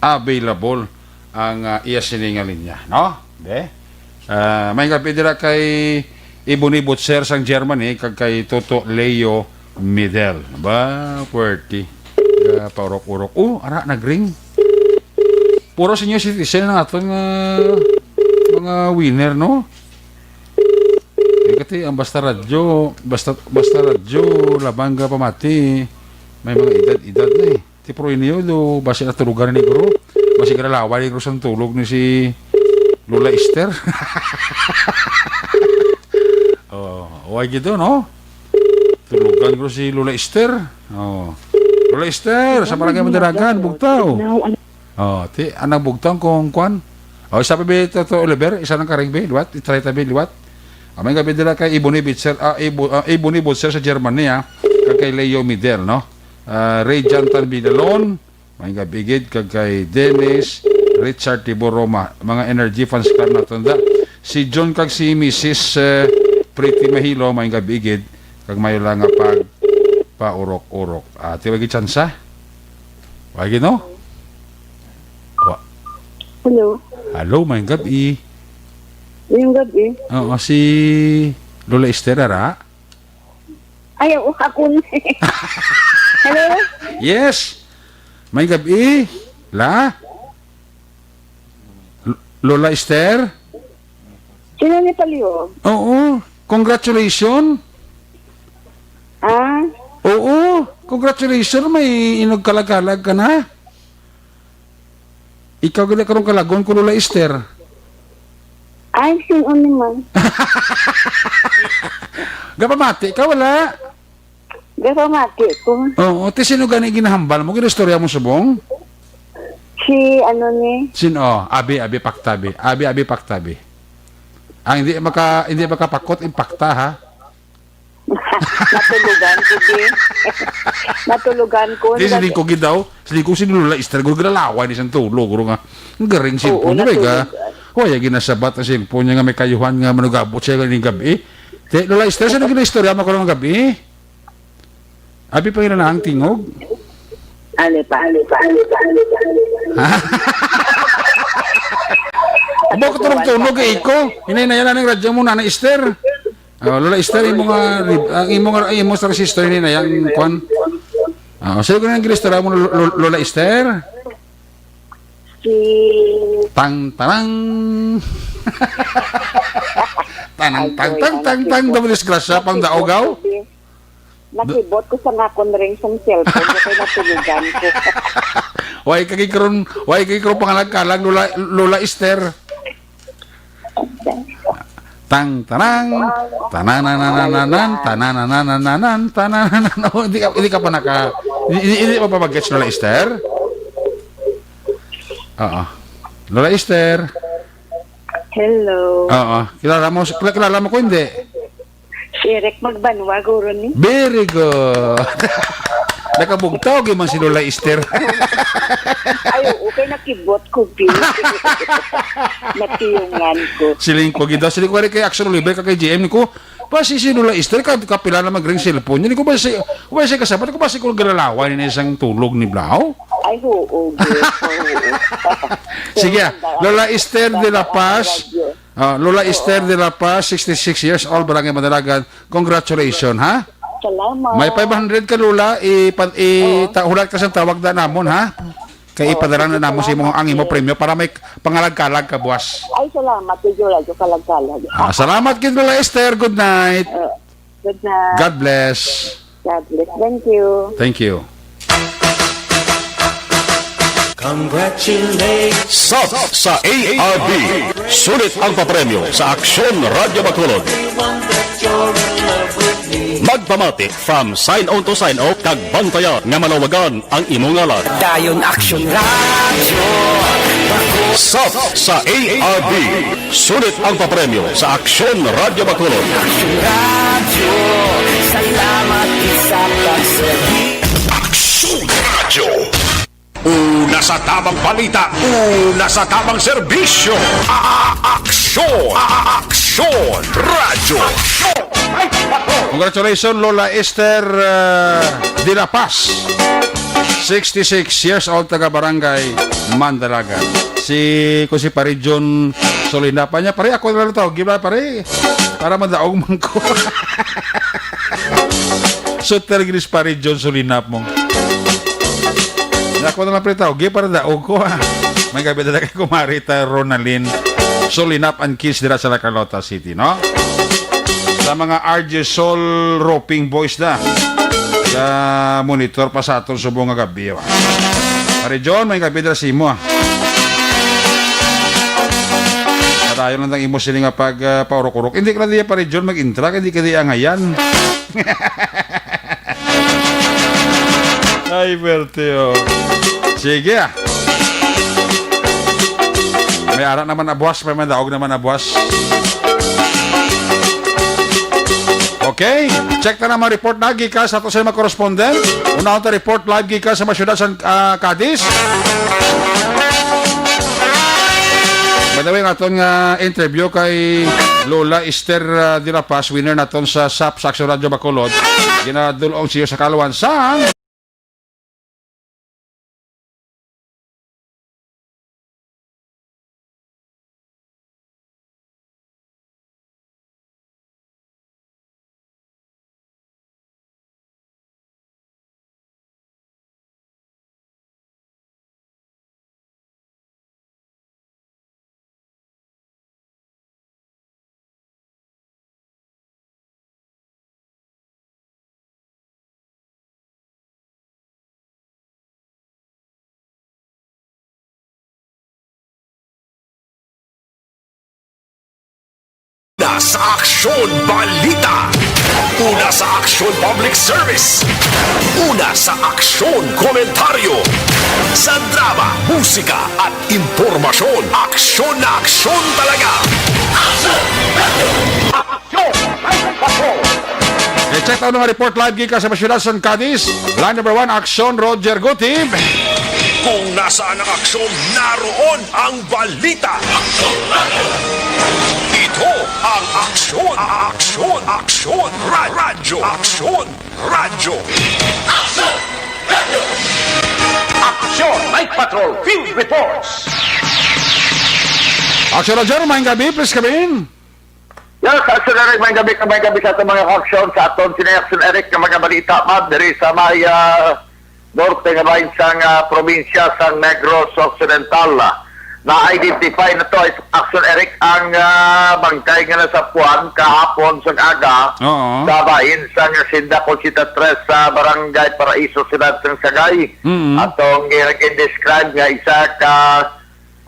available ang, ah, iya sini nga linya, no? Be? Ah, may gabi dira kay Iboni Butcher sang Germany, kag kay Toto Leo Midel. Ba, puwerte. Ah, paurok-urok. Oh, ara, nagring. Puro senior citizen ang aton nga mga winner, no? Eh, kati ang basta radyo, basta, basta radyo, labang ga pamati. May mga edad-edad na eh. Ti pro inyo, do, basi natulugan ni guro. Basi kalalawa ni guro sang tulog ni si Lola Esther. Oh, way gid to, no? Tulugan ko si Lola Esther. Oh. Lola Esther, sa Barangay Madalagan, Bugtaw. Oh, ti, anang Bugtaw kung kwan. Oh, isa pa ba ito, to, Oliver? Isa lang karing ba? Liwat? I-try ta ba, liwat? Ah, may gabi dila kay Iboni Bitzer, ah, Ibo-, ah, Iboni Butzer sa Germany, ah. Kag kay Leo Midel, no? Ah, Ray Jantan Vidalon, may gabi gid, kag kay Dennis Richard Tiboroma, mga Energy Fans Club naton da. Si John kag si Missus, eh, Pretty Mahilo, may gabi gid, kag may lang nga pag paurok-urok. Ah, ti, wagi tsansa? Wagi, no? Wa-, Hello. Hello, may gabi. Yung gabi. Oo, si Lola Esther, ara? Ay, ako, ako na. Hello? Yes. May gabi. La? L-, Lola Esther? Sino ni Palihog? Oo. Congratulations. Ah? Oo, congratulations, may inugkalag-kalag ka na. Ikaw gid karon kalagon ko, Lola Esther. Ay, sino ni man? Gapamati ka, wala? Gapamati ko. Oo, ti sino gani ginahambal mo? Ginastorya mo subong? Si ano ni? Sino? Abi, abi, paktabi. Abi, abi, paktabi. Ang hindi maka-, hindi makapakot, impakta, ha? Natulugan ko, di. Natulugan ko. Di, siling ko gid daw. Siling ko si Lola Esther, guro, ginalaway ni sang tulog, guro nga. Ang garing Oo, cellphone niya, bay, ga. Natulugan. Hoy, ang ginasabat ang cellphone niya nga may kayuhan nga manugabot siya ganing gabi. Te, Lola Esther, sino ginaistorya mo karong gabi? Abi pa ina na ang tingog? Ali pa, ali pa, ali pa, ali pa, ali pa. Amo ko tulog-tulog, eh, iko. Hinay na yan, anong radyo mo, Nanay Esther? Oh, Lola Esther, imo nga, ang imo nga, imo sa resistor ni na yang kwan. Ah, sige ko nang gilistora mo, Lo-, Lo-, Lola Esther. Si Tang, tarang. Tanang, tang, Agoy, tang, ang tang, tang, nakibot. Damo disgrasya, pang Nakibot daogaw. ko, di. Nakibot ko sa nakon ring sang cellphone, di kay natulugan ko. Way kagi karon, way kagi karon pangalag-kalag, Lola, Lola Esther. Tang, tarang. Tanananananan, tanananananan, tanananan. Oh, hindi ka, hindi ka pa naka, hindi, hindi, hindi pa ba gets, Lola Esther? Oo. Lola Esther. Hello. Oo. Kilala mo, kila-, kilala mo ko, hindi? Si Eric Magbanwa, guro ni. Very good. Nakabugtaw gyud man si Lola Esther. Ay, oo, kay nakibot ko, bi. Natiyungan ko. Siling ko gid daw, siling ko, "Ari kay Action Oliver ka kay G M," ni ko, "Basi si Lola Esther, ka, kapila na mag-ring cellphone niya." Ni ko, "Basi, basi kasabat ko, basi ko galalawan ni isang tulog ni Blau." Ay, oo, bi. Oo. Sige, ah, Lola Esther de la Paz. Radyo. Ah, Lola Oo. Esther de la Paz, sixty-six years old, Barangay Madalagan. Congratulations, ha? Salamat. May five hundred ka, Lola. Ipa-, i-, Oo. ta-, hulat ka sa tawag na namon, ha? Kay Oo, ipadala na sige, namon sa imo salamat, ang imo sir. premyo para may pangalag-kalag ka buwas. Ay, salamat, Tito Radyo, kalag-kalag. Ah, salamat gid, Lola Esther. Good night. Oo. Good night. God bless. God bless. Thank you. Thank you. Congratulations. Sap sa A R B. Sulit ang papremyo sa Aksyon Radyo Bacolod. Magpamati from sign on to sign off, kag bantaya nga malawagan ang imo ngalan. Dayon Aksyon Radyo. Sap sa A R B. Sulit ang papremyo sa Aksyon Radyo Bacolod. Aksyon Radyo, salamat sa pagserbi. Aksyon Radyo. Una sa tamang balita, una sa tamang serbisyo. A-, a-, aksyon, a-, a-, aksyon, radyo. Aksyon! Ay, ako! Congratulations, Lola Esther, uh, de la Paz. Sixty-six years old, taga Barangay Mandalagan. Si, kung si Pare John Solina pa niya, pare, ako na lang tawag, di ba, pare? Para madaog man ko. Suter ginis Pare John Solina mo. Ako na lang, pre, tawag, para daog ko, ha. May gabi na lang kay Kumari ta Ronalyn Solinap and Kids dira sa La Carlota City, no? Sa mga R J Sol Roping Boys na. Sa monitor pa sa aton subong nga gabi, wa. Pare John, may gabi dira sa imo, ah. Padayon lang ang imo sini nga pag, ah, paurok-urok. Hindi ka na diya, Pare John, mag-intra, hindi ka diya angayan. Ay, perte, oh. Sige, ah. May ara naman abuas, may mandaog naman abuas. Okay, check ta na mga report na gikan sa ato sa mga correspondent. Unahon ta report live gikan sa mga syudad sa, ah, Cadiz. By the way, ang aton nga interview kay Lola Esther, ah, de la Paz, winner naton sa sap sa Aksyon Radyo Bacolod. Ginadul-ong siya sa kaluan sa Una sa Aksyon Balita. Una sa Aksyon Public Service. Una sa Aksyon Komentaryo. Sa drama, musika at impormasyon, aksyon na aksyon talaga. Aksyon! Aksyon! I-check tayo nga report live gikan sa mga syudad sa Cadiz. Line number one, Aksyon, Roger Gutib. Kung nasaan ang aksyon, naroon ang balita. Ito ang Aksyon, Aksyon, Aksyon, Ra- Radyo, Aksyon, Radyo. Aksyon! Night Patrol Field Reports! Aksyon, Roger, maayong gabi, please come in. Yes, Aksyon Eric, maayong gabi, maayong gabi sa aton mga aksyon, sa aton sini Aksyon Eric nga mga balita man diri sa may, ah, norte nga bahin sang, ah, probinsya sang Negros Occidental. Na-identify na to, Aksyon Eric, ang, ah, bangkay nga nasapuan kahapon sang aga Oo. sa bahin sang Hacienda Conchita Tres sa Barangay Paraiso, Siyudad sang Sagay. Mm. Atong i-describe nga isa ka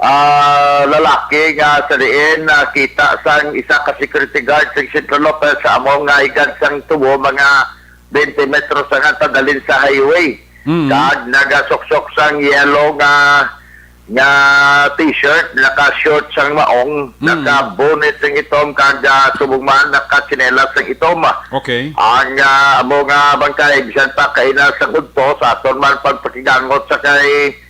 ah, lalaki nga sa diin nakita sang isa ka security guard sa Central Lopez sa amo nga higad sang tubo mga twenty metros ang halad halin sa highway. Mm. Kag nagasuksok sang yellow nga, nga t-shirt, naka-short sang maong, Mm. naka-bonnet sang itom, kag, ah, subong man nakatsinelas sang itom. Okay. Ang, ah, amo nga bangkay, bisan pa kaina sang udto, sa aton man pagpakigangot sa kay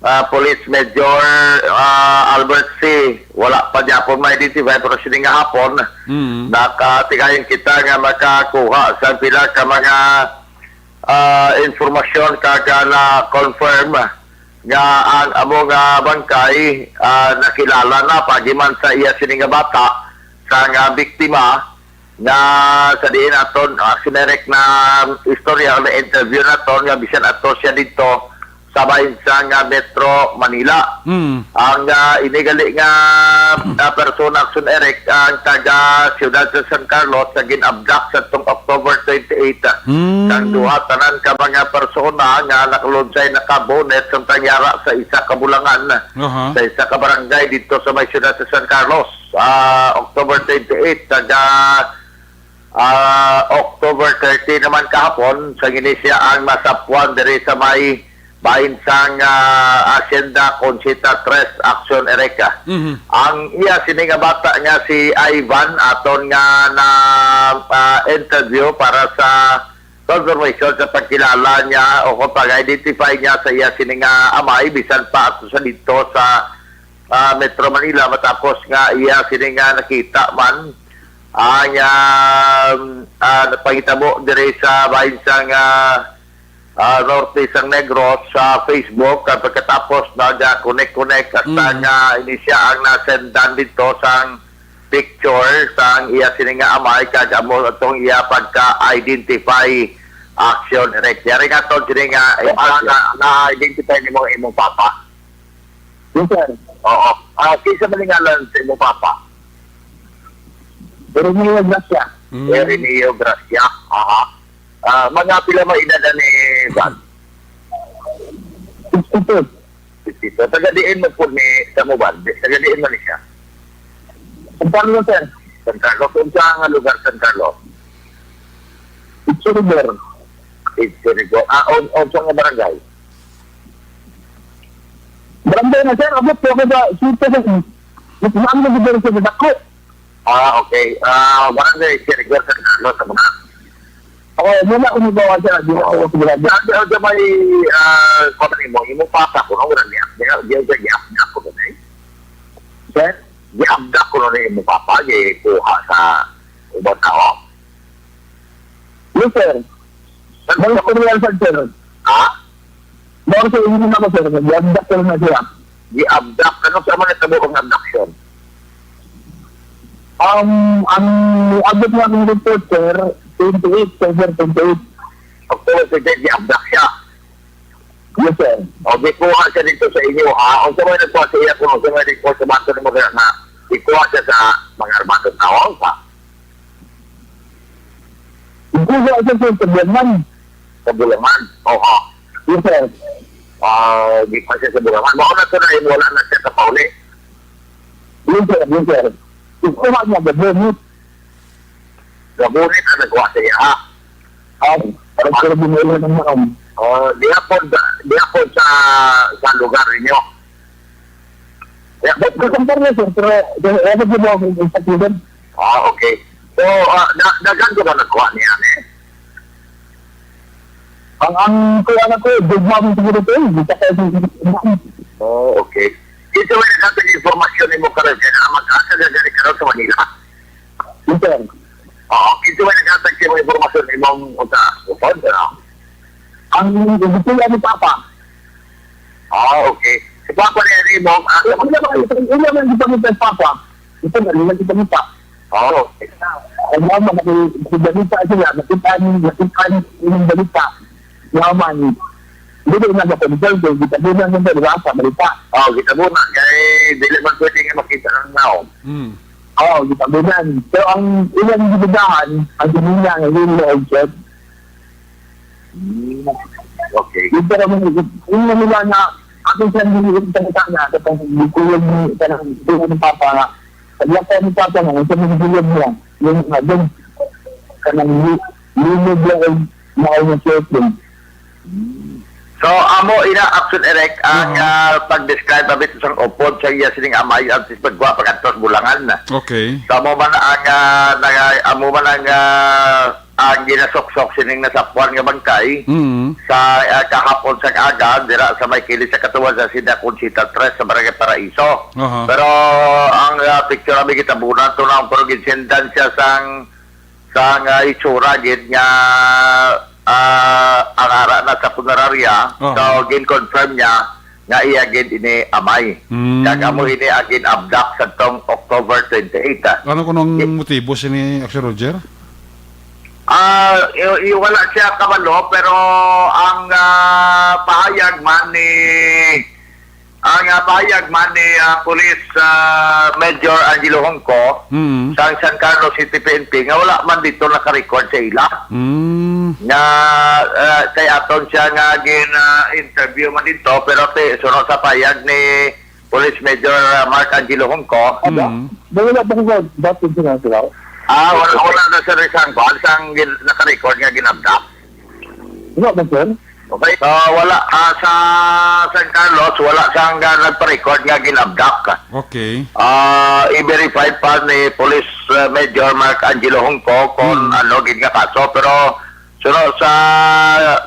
ah, Police Major, ah, Albert C. Wala pa gyapon ma-identify, pero sini nga hapon, Mm. nakatigayon kita nga makakuha sa pila ka mga, ah, informasyon kag, ah, na-confirm nga ang amo nga bangkay, ah, nakilala na pagi man sa iya sini nga bata sa nga biktima. Nga sa diin aton, ah, sinerek na istorya o na-interview naton nga bisan ato siya didto sa bahin sang, ah, Metro Manila. Mm. Ang, ah, ini gali nga, ah, persona, Aksyon Eric, ang taga siyudad sa San Carlos, nga gin-abduct sa tong October twenty-eight, ah, Mm. sang duha tanan ka mga persona nga nakalunsay, naka-bonnet, samtang yara sa isa ka bulangan, Aha. sa isa ka barangay didto sa may siyudad sa San Carlos. Ah, October twenty-eight, taga, ah, October thirty naman kahapon, sa ini siya ang nasapuan diri sa may bahin sang, ah, Hacienda Conchita Tres, Aksyon Eric. Mhm. Ang iya sini nga bata nga si Ivan, aton nga na, ah, interview para sa confirmation sa pagkilala niya o kung pag-identify niya sa iya sini nga amay, bisan pa ato sa didto sa, ah, Metro Manila, matapos nga iya sini nga nakita man ang, ah, ah, napangitabo diri sa bahin sang, ah, ah, norte sang Negros sa Facebook, kag pagkatapos nag-connect-connect hasta Mm. nga ini siya ang nasendan didto sang picture sang iya sini nga amay, kag amo atong iya pagka-identify, Aksyon Eric. Yari nga to, sini nga, eh, ah, na, na-identify nimo ang imong papa? Yes, sir. Oo. Ah, kinsa man ang ngalan sa imong papa? Jeremio Gracia. Mm. Jeremio Gracia. Aha. Ah, mga pila may edad na ni Brad? Sixty-two. Sixty-two. Taga diin mo po ni Samuban? Di, taga diin mo ni siya? San Carlos, sir. San Carlos. Unsa nga lugar, San Carlos? Itsuribor. Itsuribor. Ah, on, on sa nga barangay? Barangay na, sir. Abot po ako sa sito, sir. Mas maang na lugar sa dako. Ah, okay. Ah, barangay Sirigor sa Carlos, sa mga. Ako, muna ko magawa siya, di ako sigurado. Di ako, di ako may, ah, kung ano mo, yung papa ko, no, wala niya. Di ako, di ako, di ako, di ako, di ako, di ako, Sir? Di ako, di ako, no, yung papa, di kuha sa ubang tao. Yes, sir. Sir, May sir, istorya, sir, sir. Ha? Mao sa inyo na ko, sir. Nag-abduct ko na siya. Gi-abduct? Ano sa mga tabo ang abduction? Um, ang abot nga akong report, sir, twenty-eight, sir, twenty-eight. October twenty-eight, gi-abduct siya. Yes, sir. O, gikuha siya dito sa inyo, ha? O, sa may nagkuha sa iya, kung sa may report sa bato ni mo na, ikuha siya sa mga armadong tao, ha? Ikuha siya, sir, sa Bulaman. Sa Bulaman? Oo. Yes, sir. Ah, di pa siya sa Bulaman. Mao na to na, wala na siya kapauli. Yes, sir. Yes, sir. Ikuha niya, gabunit. Gabunit ang nagkuha sa iya, ha? Ah, parang, parang binuhay ng maong. Oh, di hapon, di hapon sa, sa lugar ninyo. Di hapon. Ba't ko sa Paranaque, sir? Pero, pero, ano po ba ang, ang saklugan? Ah, okay. So, ah, da-, daghan ka ba nagkuha niya, eh? Ang, ang kuha na ko, gugma mo siguro to, eh. Di pa kayo sa. Oh, okay. Dito may nagkatag informasyon nimo karon, kaya na mag-asa na gani karon sa Manila. Yes, sir. Oo, kinsa may naghatag sa imong impormasyon, imong unsa, upod, ano? Ang gipila ni Papa. Ah, okay. Si Papa niya ni mo, ah, Wala ba kayo? Wala man gipangita si Papa. Ito na, wala gipangita. Oo. Ang mama, naki-, nakibalita sila, nakita ni, nakita ni yung balita. Mama ni, hindi ko na ma-confirm kung gitabunan mo ba, di ba, sa balita? Oo, gitabunan. Kay dili man pwede nga makita ang naong. Hmm. Oo, gitabunan. Pero ang ilang gibugahan, ang ginila nga yun, Lord, sir. Hmm. Okay. Yung pero mo, yung nila nga, ako siya nililit sa kita na, sa pang-, yung kulang ni, sa nang, kulang ni Papa nga, pag-, ni Papa nga, sa mga kulang niya, yung, ah, doon, kanang li-, linog lang, mao nga circle. So, amo ina, Action Erek, ang, Aha. ah, pag-describe abit sang upod sa iya sining amay, ang tis pagkuha pag-antos bulangan. Okay. So, amo man ang, ah, naga-, amo man ang, ah, ang ginasuksok sining nasapuan nga bangkay Mm. sa, ah, kahapon sa aga, dira sa may kilid sa katuwa sa Sida Conchita tres sa Barangay Paraiso. Aha. Pero ang, ah, picture, abi, gitabunan to na, pero ginsendan siya sang sa nga itsura gid nga, ah, ang ara na sa punerarya. Oo. So, gin-confirm niya nga iya gid ini amay. Mm. Kag amo ini ang gin-abduct sadtong October twenty-eight, ah. Ano kuno ang Ye- motibo sini, Action Roger? Ah, i-, i-, wala siya kabalo, pero ang, ah, pahayag man ni Ang, ah, pahayag man ni, ah, Police, ah, Major Angelo Hongco Mm. sa San Carlos City P N P nga wala man dito naka-record sa ila Mm. nga, ah, kay aton siya nga gin, ah, interview man dito, pero ti-, sunod sa pahayag ni Police Major, ah, Mark Angelo Hongco, Ada? Mm. Wala pa ko sa dating sila, sila. Ah, wala, wala na sa isang kuwan, sang gin-, naka-record nga ginabdak. Wala ba, sir? Okay. Ah, wala. Ah, sa San Carlos, wala sang, ah, nagpa-record nga ginabdak. Okay. Ah, i-verify pa ni Police, ah, Major Mark Angelo Hongco kung Mm. ano gid nga kaso. Pero suno sa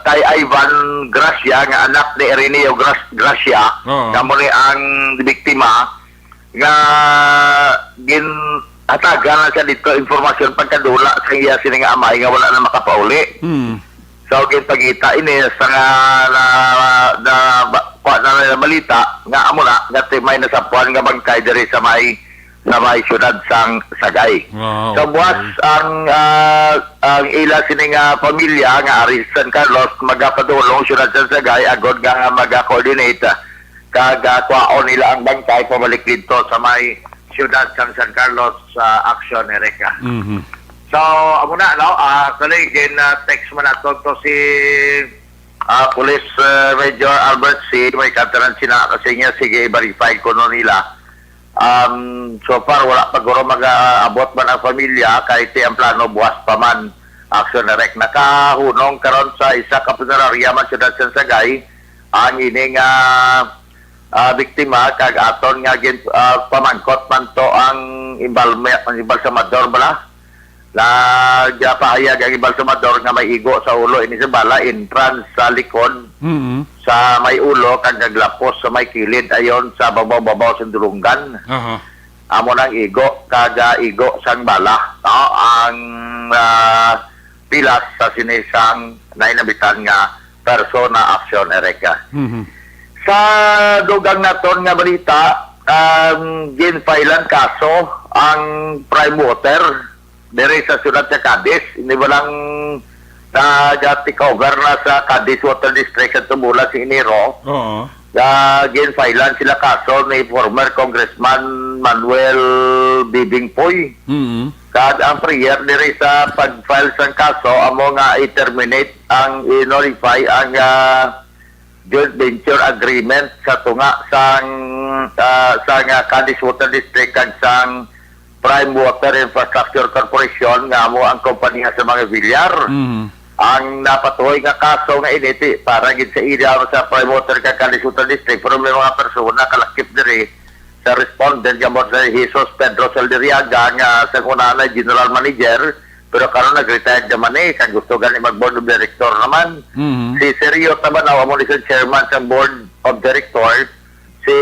kay Ivan Gracia, nga anak ni Ireneo Gras-, Gracia, Oo. nga mo ni ang biktima, nga ginhatagan na siya dito impormasyon pagkadula sa iya sini nga amay nga wala na makapauli. Hmm. So, ginpangita ini sa nga na, na, ba-, kwa na, na balita nga amo na nga ti-, may nasapuan nga bangkay diri sa may, sa may siyudad sang Sagay. Ah, So, okay. buwas ang, ah, ang ila sini nga pamilya nga ari sa San Carlos magapadulong siyudad sa Sagay agod nga maga-coordinate kag, ah, kwaon nila ang bangkay pabalik didto sa may siyudad sang San Carlos, sa Action, Erika. Mhm. So, amo na, no? Ah, actually, gin, ah, text man nato to si, ah, Police, ah, Major Albert C. May kantanan sina kasi niya, sige, i-verify kuno nila. Um, so far, wala pa guro mag-aabot man ang pamilya, kay ti ang plano, buwas pa man, Action Erek. Nakahunong karon sa isa ka punerarya man siyudad sa Sagay, ang ini nga, ah, biktima, kag aton nga gin-, ah, pamangkot man to ang imbalme-, ang imbalsamador bala. Nagapahayag ang imbalsamador nga may igo sa ulo ini sa bala, entrance sa likod, Mm. sa may ulo, kag naglapos sa may kilid, ayon sa babaw-babaw sa dulunggan. Aha. Amo nang igo, kag, ah, igo sang bala, no? Ang, ah, pilas sa sini sang nainabitan nga persona, Action Erika. Mhm. Sa dugang naton nga balita, ang ginfailan kaso ang Prime Water diri sa siyudad sa Cadiz. Ini walang nag-take over na sa Cadiz Water District sa tumula si Enero. Oo. Nga ginfailan sila kaso ni former Congressman Manuel Bibingpoy. Mm. Kag ang prayer diri sa pag-file sang kaso amo nga i-terminate ang, i-nullify ang, ah, joint venture agreement sa tunga sang, ah, sang, ah, Cadiz Water District kag sang Prime Water Infrastructure Corporation, nga amo ang kompanya sa mga Villar. Mhm. Ang napatuhoy nga kaso nga ini ti para gid sa ila sa Prime Water kag Cadiz Water District, pero may mga persona kalakip diri sa respondent nga mo si Jesus Pedro Saldiriaga, nga sa una na general manager, pero karon nag-retired naman eh, kag gusto gani mag-board of director naman. Mhm. Si Sergio Tabanaw, amo ni sa chairman sa board of director, si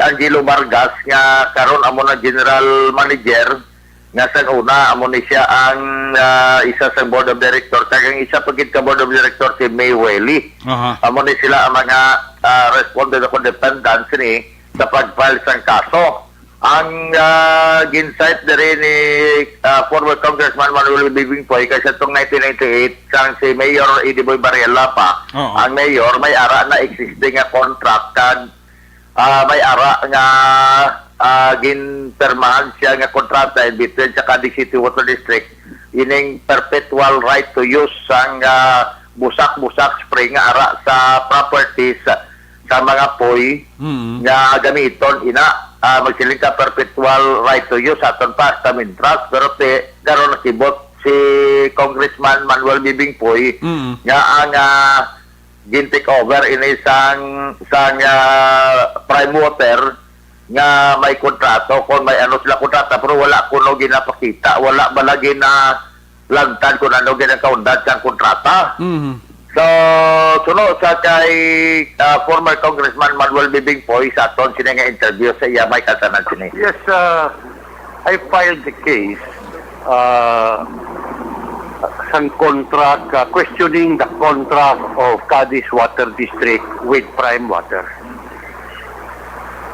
Angelo Vargas, nga karon amo na general manager, nga sa una, amo ni siya ang, ah, isa sa board of director, kag ang isa pa gid ka board of director, si May Welly. Aha. Amo ni sila ang mga, ah, respondent o defendants ni sa pag-file sang kaso. Ang, ah, gin-cite diri ni, ah, former Congressman Manuel Bibingpoy kay sa tong nineteen ninety-eight, sang si Mayor Eddie Boy Barriela pa, Oo. ang mayor, may ara na existing nga contract kag, ah, may ara nga, ah, ginpirmahan siya nga kontrata in between sa Cadiz City Water District, ining perpetual right to use sang, ah, busak-busak spring nga ara sa properties sa mga poy Mm. nga gamiton ina, ah, magsiling ka perpetual right to use aton pa sa Mintras, pero ti karon nakibot si Congressman Manuel Bibingpoy Mm. nga ang, ah, gin-take over ini sang, sang, ah, Prime Water nga may kontrato, kung may ano sila kontrata, pero wala kuno ginapakita, wala bala gina lantad kung ano gid ang kaundad sang kontrata. Mhm. So, suno sa kay, ah, former Congressman Manuel Bibingpoy sa aton sini nga interview sa iya, may katanan sini. Yes, uh, I filed the case, uh, sang contract, uh, questioning the contract of Cadiz Water District with Prime Water.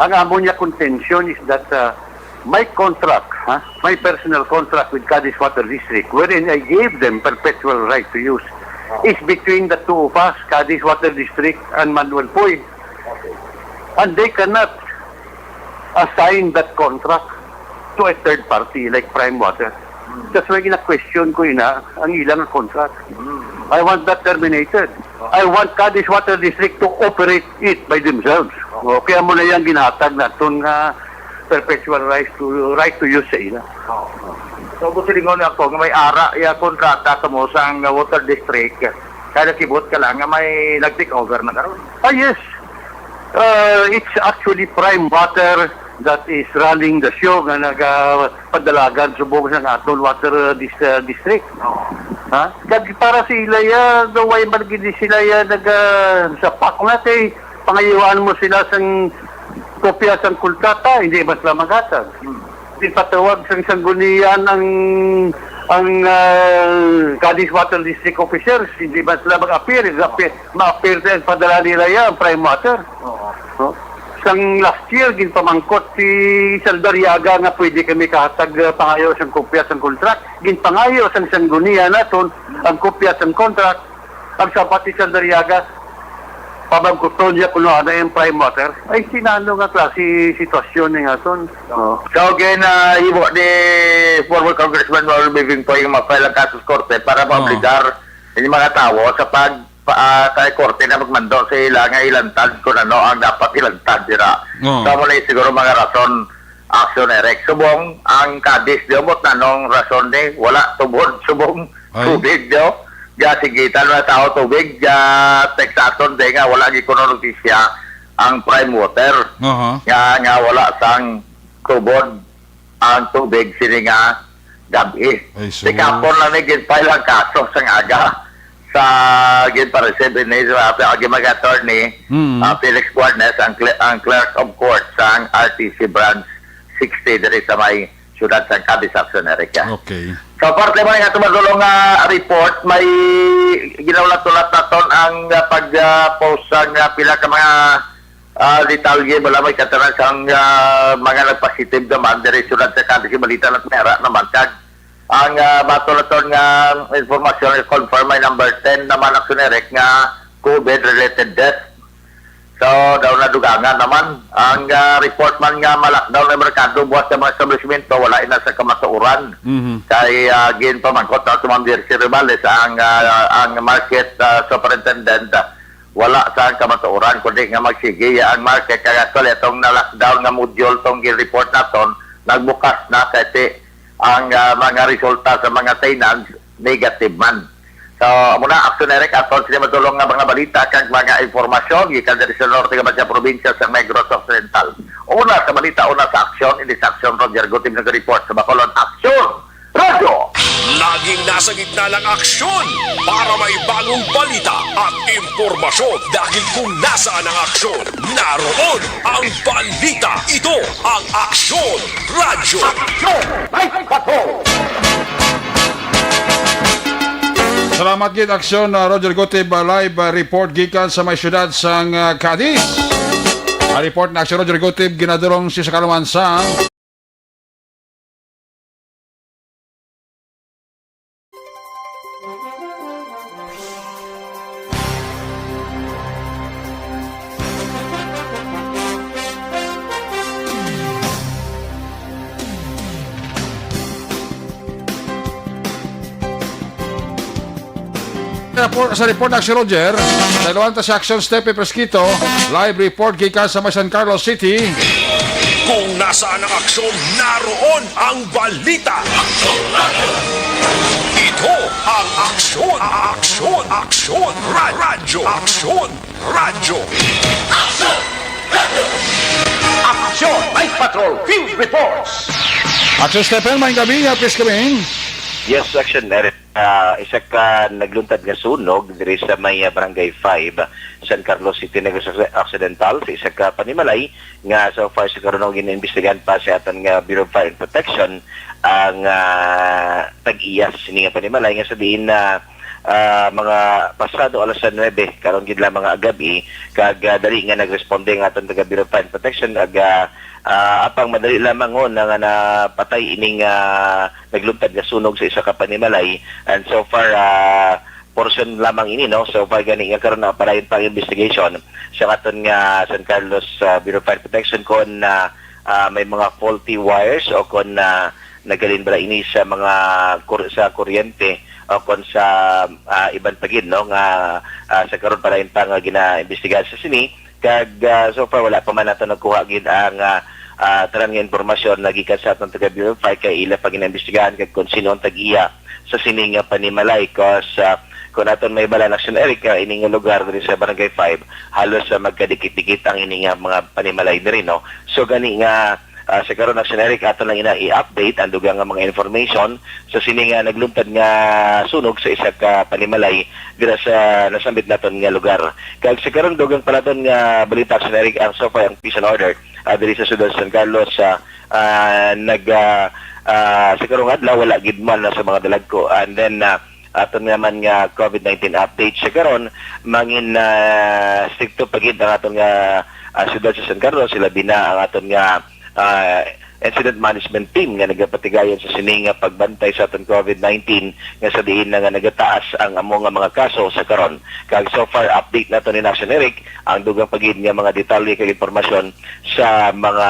Ang amo niya contention is that, uh, my contract, ha? My personal contract with Cadiz Water District, wherein I gave them perpetual right to use, is between the two of us, Cadiz Water District and Manuel Poy. And they cannot assign that contract to a third party like Prime Water. That's why gina-question ko ina ang ilang contract. I want that terminated. I want Cadiz Water District to operate it by themselves. Okay, amo na yang ginhatag naton nga perpetual right to, right to use sa ila. Oo. So, gusto lingon ako nga may ara ya kontrata kamo sang water district, kaya nakibot ka lang nga may nag-take over na karon. Ah, yes. Uh, it's actually Prime Water that is running the show nga nagapadalagan subong sa aton water, uh, dis-, uh, district. Oo. Ha? Kag para sa ila ya, daw way man gid sila ya naga-, sapak na kay pangayuan mo sila sang kopya sang kontrata, hindi man sila maghatag. Hmm. Ipatawag sang sanggunian ang, ang, ah, Cadiz Water District officers, hindi man sila mag-appear, mag-appear, ma-appear sa padala nila yan, Prime Water. Oo. No? Sang last year, ginpamangkot si Saldariaga nga pwede kami kahatag, ah, pangayo sang kopya sang contract. Ginpangayo sang sanggunian naton ang kopya sang contract. Ang sabat ni Saldariaga, pamangkuton niya kung ano yung Prime Water. Ay, sinano nga klase sitwasyon ni nga ton? Oo. So, again, ah, ibo ni former Congressman Manuel Bibingpoy nga ma-file ang kaso sa korte para Oo. maobligar ang mga tawo sa pag pa, ah, kay korte na magmando sa ila nga ilantad kung ano ang dapat ilantad dira. Oo. So, amo na siguro mga rason, Action Eric. Subong ang Cadiz, di umot na nung rason ni, wala tubod, subong Ay. tubig, di o. Diya, sige, talo na tao tubig, diya, text aton, di nga, wala gi kuno notisya ang Prime Water. Aha. Nga, nga wala sang tubod ang tubig sini nga gabi. Ay, sus. Tikapon lang ni gin-file ang kaso sang aga sa gin-receive ini sa ato ang mag-attorney, Mm. ah, Felix Guarnes, ang cle-, ang clerk of court sa ang R T C Branch sixty diri sa may siyudad sa Cadiz, Action Eric. Okay. So, parte man nga tumadulong nga report, may ginaulat-ulat naton ang, ah, pag, ah, post sa, ah, pila ka mga, ah, detalye, wala may katanan sang, ah, mga nagpositive naman diri sa siyudad sa Cadiz, balita na mera naman kag ang, ah, bato naton nga informasyon, confirm may number ten naman, Action Eric, nga COVID-related death. So, daw nadugangan naman. Ang, ah, report man nga ma-lockdown ang merkado buwas sa mga establishmento, wala ina sa kamatuoran. Mhm. Kay, ah, ginpamangkot na si Ma'am Jersey Rivales ang, ah, ang market, ah, superintendent, ah, wala sa ang kamatuoran, kundi nga magsige ang market. Kaya actually, itong na-lockdown nga module, itong gin-report naton, nagbukas na kay ti-, Ang, ah, mga resulta sa mga tenants, negative man. So, muna, Action Eric, aton sila matulong nga mga balita kag mga impormasyon gikan diri sa norte nga Batia probinsya sa Negros Occidental. Una sa balita, una sa aksyon, ini sa aksyon, Roger Gutib nag-report sa Bacolod. Aksyon! Radyo! Laging nasa gitna ng aksyon para may bagong balita at impormasyon, dahil kung nasaan ang aksyon, naroon ang balita. Ito ang Aksyon Radyo. Aksyon! May patrol! Salamat gid, Aksyon, uh, Roger Gutib, uh, live, uh, report gikan sa may siyudad sang, uh, Cadiz. Ang report na Aksyon Roger Gutib, ginadulong si sa kaluman sa Report, sa report na si Roger, dalawan ta si Action Stephen Fresquito, live report gikan sa may San Carlos City. Kung nasaan ang aksyon, naroon ang balita. Ito ang Aksyon, Aksyon, Aksyon, Ra-, Radyo, Aksyon, Radyo. Aksyon, Night Patrol, Field Reports. Action Stephen, maayong gabi, happy coming. Yes, Action Eric. Ah, isa ka nagluntad nga sunog diri sa may, ah, Barangay five, San Carlos City, Negros Occidental, sa isa ka panimalay nga so far sa karon giniimbestigahan pa sa aton nga Bureau of Fire and Protection ang, ah, tag-iya sa sini nga panimalay, nga sa diin na, ah, mga pasado alas nuebe karon gid lamang nga agabi, kag, ah, dali nga nagresponde ang aton taga Bureau of Fire and Protection, ag, ah, ah, apang madali lamang, oh, na nga napatay ining, ah, nagluntad nga sunog sa isa ka panimalay. And so far, ah, portion lamang ini, no? So far gani nga karon na padayon pa ang investigation sa aton nga San Carlos, ah, Bureau of Fire Protection kung, ah, ah, may mga faulty wires o kung, ah, naghalin bala ini sa mga kur-, sa kuryente o kung sa, ah, iban pa gid, no, nga, ah, sa karon padayon pa nga ginaimbestigahan sa sini. Kag, ah, so far, wala pa man nato nakuha gid ang, ah, ah, tanan nga impormasyon na gikan sa aton taga Bureau of Fire, kay ila pa ginaimbestigahan kag kung sino ang tag-iya sa sini nga panimalay. Cause, ah, kung aton mahibalaan, Action Eric, ah, ini nga lugar diri sa Barangay five, halos, ah, magkadikit-dikit ang ini nga mga panimalay diri, no? So, gani nga, ah, sa karon, Action Eric, ato lang ina i-update ang dugang nga mga information sa sini nga nagluntad nga sunog sa isa ka panimalay dira sa nasambit naton nga lugar. Kag sa karon, dugang pa naton nga balita, Action Eric, ang so far ang peace and order, ah, diri sa siyudad sa San Carlos, ah, ah, nag, ah, ah, sa karong adlaw, wala gid man na sa mga dalagko. And then, ah, aton naman nga covid nineteen update sa karon, mangin, ah, stricto pa gid ang aton nga, ah, siyudad sa San Carlos, labi na ang aton nga, ah, incident management team nga nagapatigayon sa sini nga pagbantay sa aton covid nineteen, nga sa diin na nga nagataas ang amo nga mga kaso sa karon. Kag so far, update nato ni Action Eric ang dugang pa gid nga mga detalye kag impormasyon sa mga,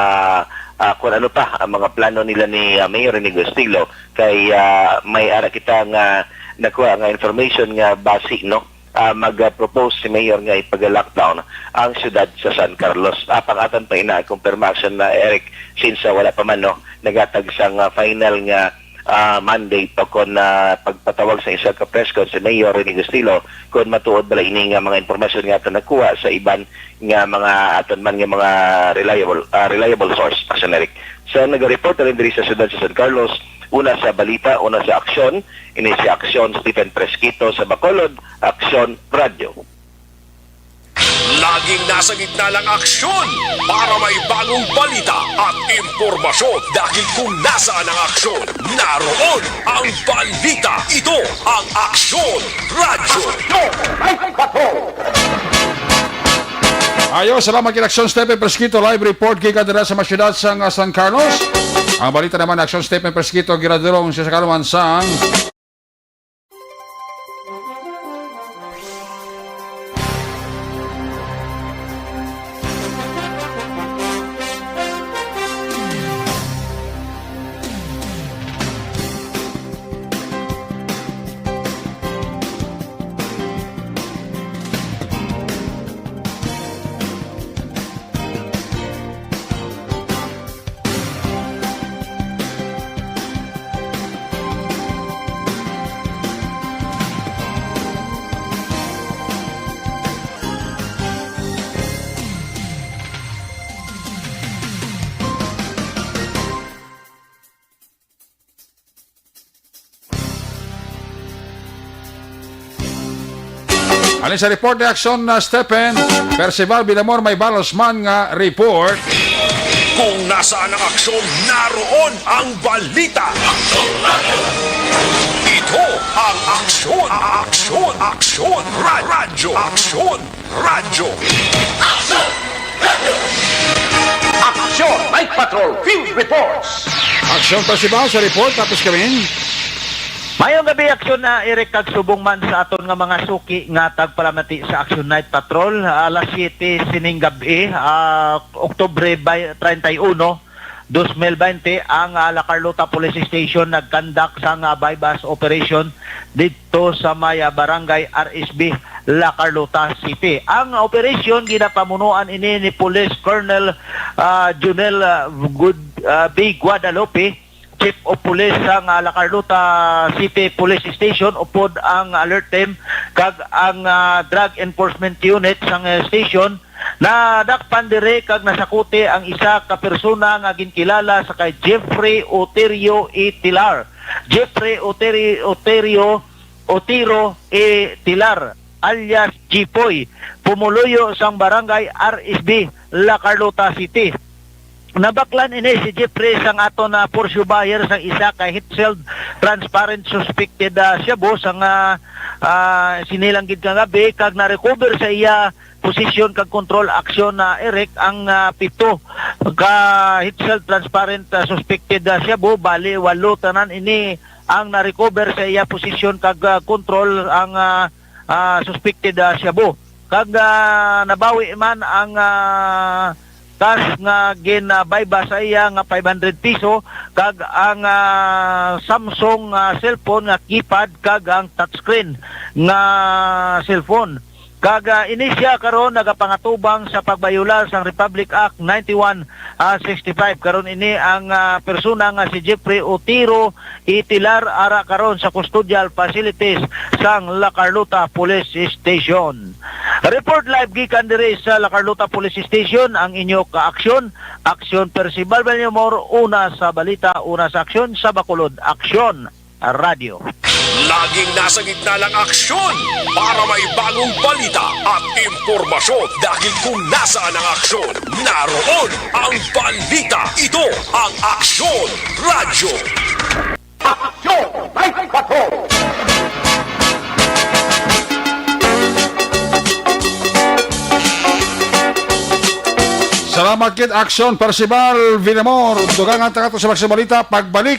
ah, kung ano pa ang mga plano nila ni, ah, Mayor Rene Gustillo, kay, ah, may ara kita nga nakuha nga information nga basi, no, ah, mag-propose si Mayor nga ipag-lockdown ang siyudad sa San Carlos. Apang aton pa ina kumpirma, Action, ah, Eric, since, ah, wala pa man, no, nagatag sang, ah, final nga, ah, mandate o kon, ah, pagpatawag sa isa ka press con si Mayor Rene Gustillo, kon matuod bala ini nga mga impormasyon nga aton nakuha sa iban nga mga aton man nga mga reliable, ah, reliable source, Action Eric. Sa nagareport na rin diri sa siyudad sa San Carlos, una sa balita, una sa aksyon, ini si Aksyon Stephen Fresquito sa Bacolod, Aksyon Radyo. Laging nasa gitna ng aksyon para may bagong balita at impormasyon, dahil kung nasaan ang aksyon, naroon ang balita. Ito ang Aksyon Radyo. Aksyon! May patrol! Ayo, salamat kay Aksyon Stephen Fresquito, live report gikan dira sa mga siyudad sa, ah, San Carlos. Ang balita naman, Aksyon Stephen Fresquito, ginadulong siya sa kaluman sang Alin sa report ni Aksyon na Stephen, Percival Binamor may balos man nga report. Kung nasaan ang aksyon, naroon ang balita. Ito ang Aksyon, Aksyon, Aksyon, Ra- Radyo, Aksyon, Radyo. Aksyon Night Patrol Field Reports. Aksyon Percival sa report, tapos kami. Mayong gabi, Aksyon na Eric, kag subong man sa aton nga mga suki nga tagpalamati sa Action Night Patrol. Alas siyete sining gab-i, ah, Oktubre bay-, treinta y uno, dos mil baynte, ang, ah, La Carlota Police Station nagkandak sang, ah, buy-bust operation didto sa may, ah, barangay R S B, La Carlota City. Ang operasyon ginapamunuan ini ni Police Colonel, ah, Junel, ah, Gud-, ah, B. Guadalupe, Chief of Police sang, ah, La Carlota City Police Station, upod ang alert team kag ang, ah, Drug Enforcement Unit sang, eh, station. Nadakpan diri kag nasakuti ang isa ka persona nga ginkilala sa kay Jeffrey Oterio E. Tilar. Jeffrey Oteri-, Oterio, Otero E. Tilar, alias Jipoy, pumuluyo sang barangay R S B, La Carlota City. Nabaklan ini si Jeffrey sang aton, ah, Porsche buyer sang isa ka heat-sealed transparent suspected, ah, shabu sang, ah, ah, sinilang gid kagabi, kag na-recover sa iya posisyon kag kontrol aksyon na Eric ang, ah, pito ka heat-sealed transparent, ah, suspected, ah, shabu, bali walo tanan ini ang na-recover sa iya posisyon kag, ah, kontrol ang, ah, ah, suspected, ah, shabu. Kag, ah, nabawi man ang, ah, cash nga gin, ah, bayba sa iya nga five hundred piso kag ang, ah, Samsung, ah, cellphone nga keypad kag ang touchscreen nga cellphone. Kag, ah, ini siya karon nagapangatubang sa pagbayular sang Republic Act ninety-one, ah, sixty-five. Karon ini ang, ah, persona nga si Jeffrey Otero itilar ara karon sa custodial facilities sang La Carlota Police Station. Report live gikan diri sa La Carlota Police Station, ang inyo kaaksyon, Aksyon Percival Bellamor, una sa balita, una sa aksyon, sa Bacolod Aksyon Radyo. Laging nasa gitna ng aksyon para may bagong balita at impormasyon, dahil kung nasaan ang aksyon, naroon ang balita. Ito ang Aksyon Radyo. Aksyon Night Patrol! Salamat kit Aksyon Percival Villamor. Dugangan ta kato sa mga balita. Pagbalik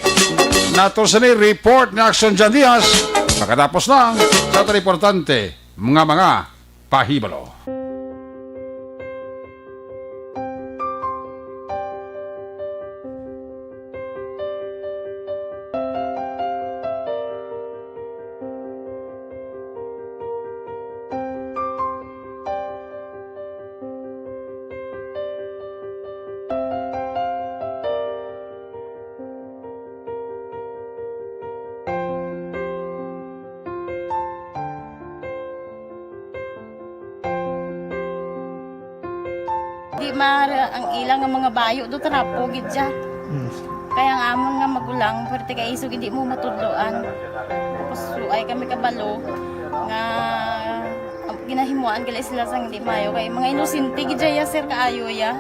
nato sa ni report ni Aksyon Jan Diaz. Makatapos lang sa aton importante nga mga pahibalo. Di maara ang ila nga mga bayo do, trapo gid siya. Mm. Kaya ang amon nga magulang, pwerte kay isog hindi mo matudloan. Tapos suay kami kabalo nga ginahimuan gali sila sang hindi maayo. Kay mga inosente gid siya, sir, kaayo ya.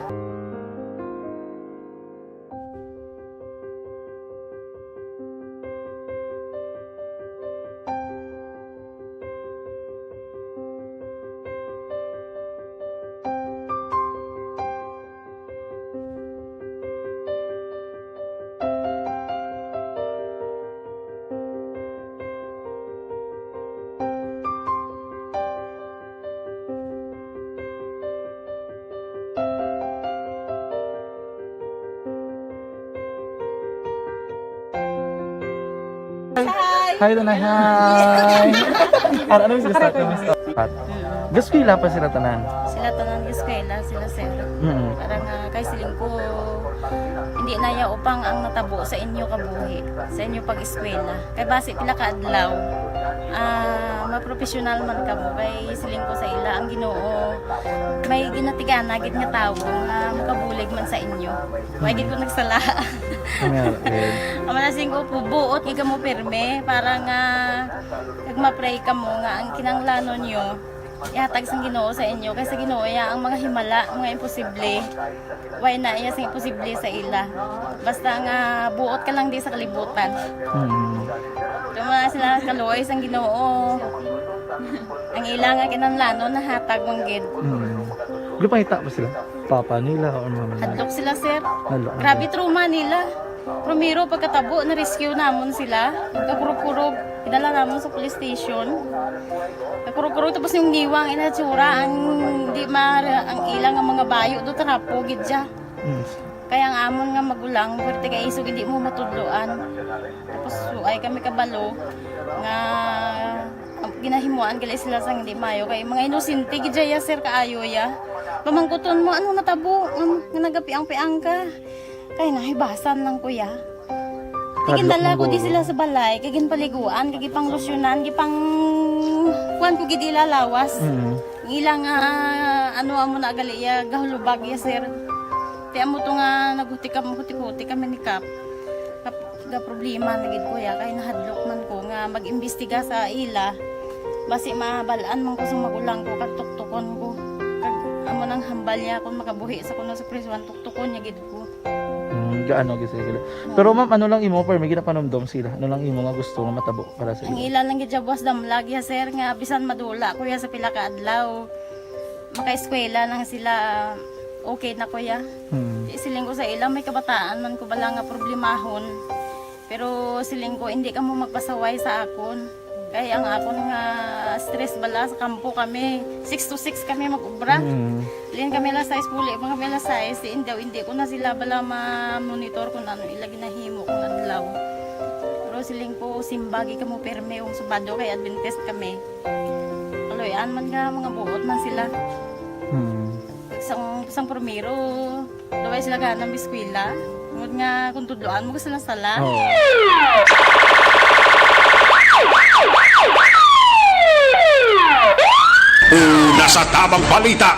Hi. Hi, Tanay. Hi. Ano, ano yung sila sa akin? Gaskwela pa sila tanan? Sila tanan gaskwela, sila sir. Mm. Para nga kay siling ko, hindi na ya upang ang natabo sa inyo kabuhi, sa inyo pag-eskwela. Kay basi pila ka adlaw, ah, mapropesyonal man kamo. Kay siling ko sa ila, ang Ginoo may ginatigana gid nga tawo nga makabulig man sa inyo. Wa gid ko nagsala. Amen. Ang manasing ko po, buot gid kamo pirme para nga kag ma-pray kamo nga ang kinahanglanon nyo Ihatag sang Ginoo sa inyo, kay sa Ginoo iya ang mga himala, mga imposible. Way na iya sing imposible sa ila. Basta nga buot ka lang di sa kalibutan. Hmm. Kamo na sila kaluoy sang Ginoo. Ang ila nga kinahanglanon nahatag man gid. Hmm. Gipangita ba sila? Papa nila or mama nila? Hadlok sila, sir. Hadlok. Grabe trauma nila. Primero, pagkatabo, na-rescue namon sila. Nagkakurog-kurog, idala namon sa police station. Nagkurog-kurog, tapos yung niwang inatsura, ang di ma-, ang ilang ang mga bayo do, trapo gid siya. Mm. Kaya ang amon nga magulang, pwerte kay isog, hindi mo matudloan. Tapos, so, ay kami kabalo nga, ang ginahimuan gali sila sang hindi mayo. Kay mga inosente gid siya, sir, kaayo ya. Pamangkuton mo, ano natabo? Nga, nga nagapiang-piang ka? Kay nahibasan lang, kuya. Hadlok. Tigindala ko di sila sa balay, kay ginpaliguan, kay gipanglusyonan, gipang-, kuwan ko gid ila lawas. Mm. Ang ila nga, ano, amo na gali iya, gahulubag iya, sir. Ti amo to nga naghuti kam-, huti-huti kami ni Kap. Kap-, ga problema na gid ko ya, kay nahadlok man ko nga mag-imbestiga sa ila. Basi mabal-an man ko sa magulang ko, kag tuktukon ko. Kag amo nang hambal niya kung makabuhi sa kuno sa prisuan, tuktukon niya gid ko. Hmm, gaano gid sila. Oo. Pero ma'am, ano lang imo, pero may ginapanumdom sila? Ano lang imo nga gusto nga matabo para sa Ang ila? Ila lang gid siya, boss, damlag ya, sir, nga bisan madula ko ya sa pila ka adlaw, makaeskwela lang sila, okay na ko ya. Hmm. Di siling ko sa ila, may kabataan man ko bala nga problemahon. Pero siling ko, hindi kamo magpasaway sa akon. Kay ang akon nga stress bala sa kampo kami, six to six kami mag-ubra. Mm. Lin kami alas sais, puli pa kami alas sais. Di, hindi, hindi ko na sila bala ma-monitor kung ano ila ginahimo kung adlaw. Pero siling ko, simba gid kamo pirme kung Sabado kay Adventist kami. Kaluy-an man nga mga buot man sila. Mm. Sang, sang primero, Daway sila gana mag-eskwela. Tungod nga kung tudloan mo, gusto na sala. Oo. Una sa tamang balita,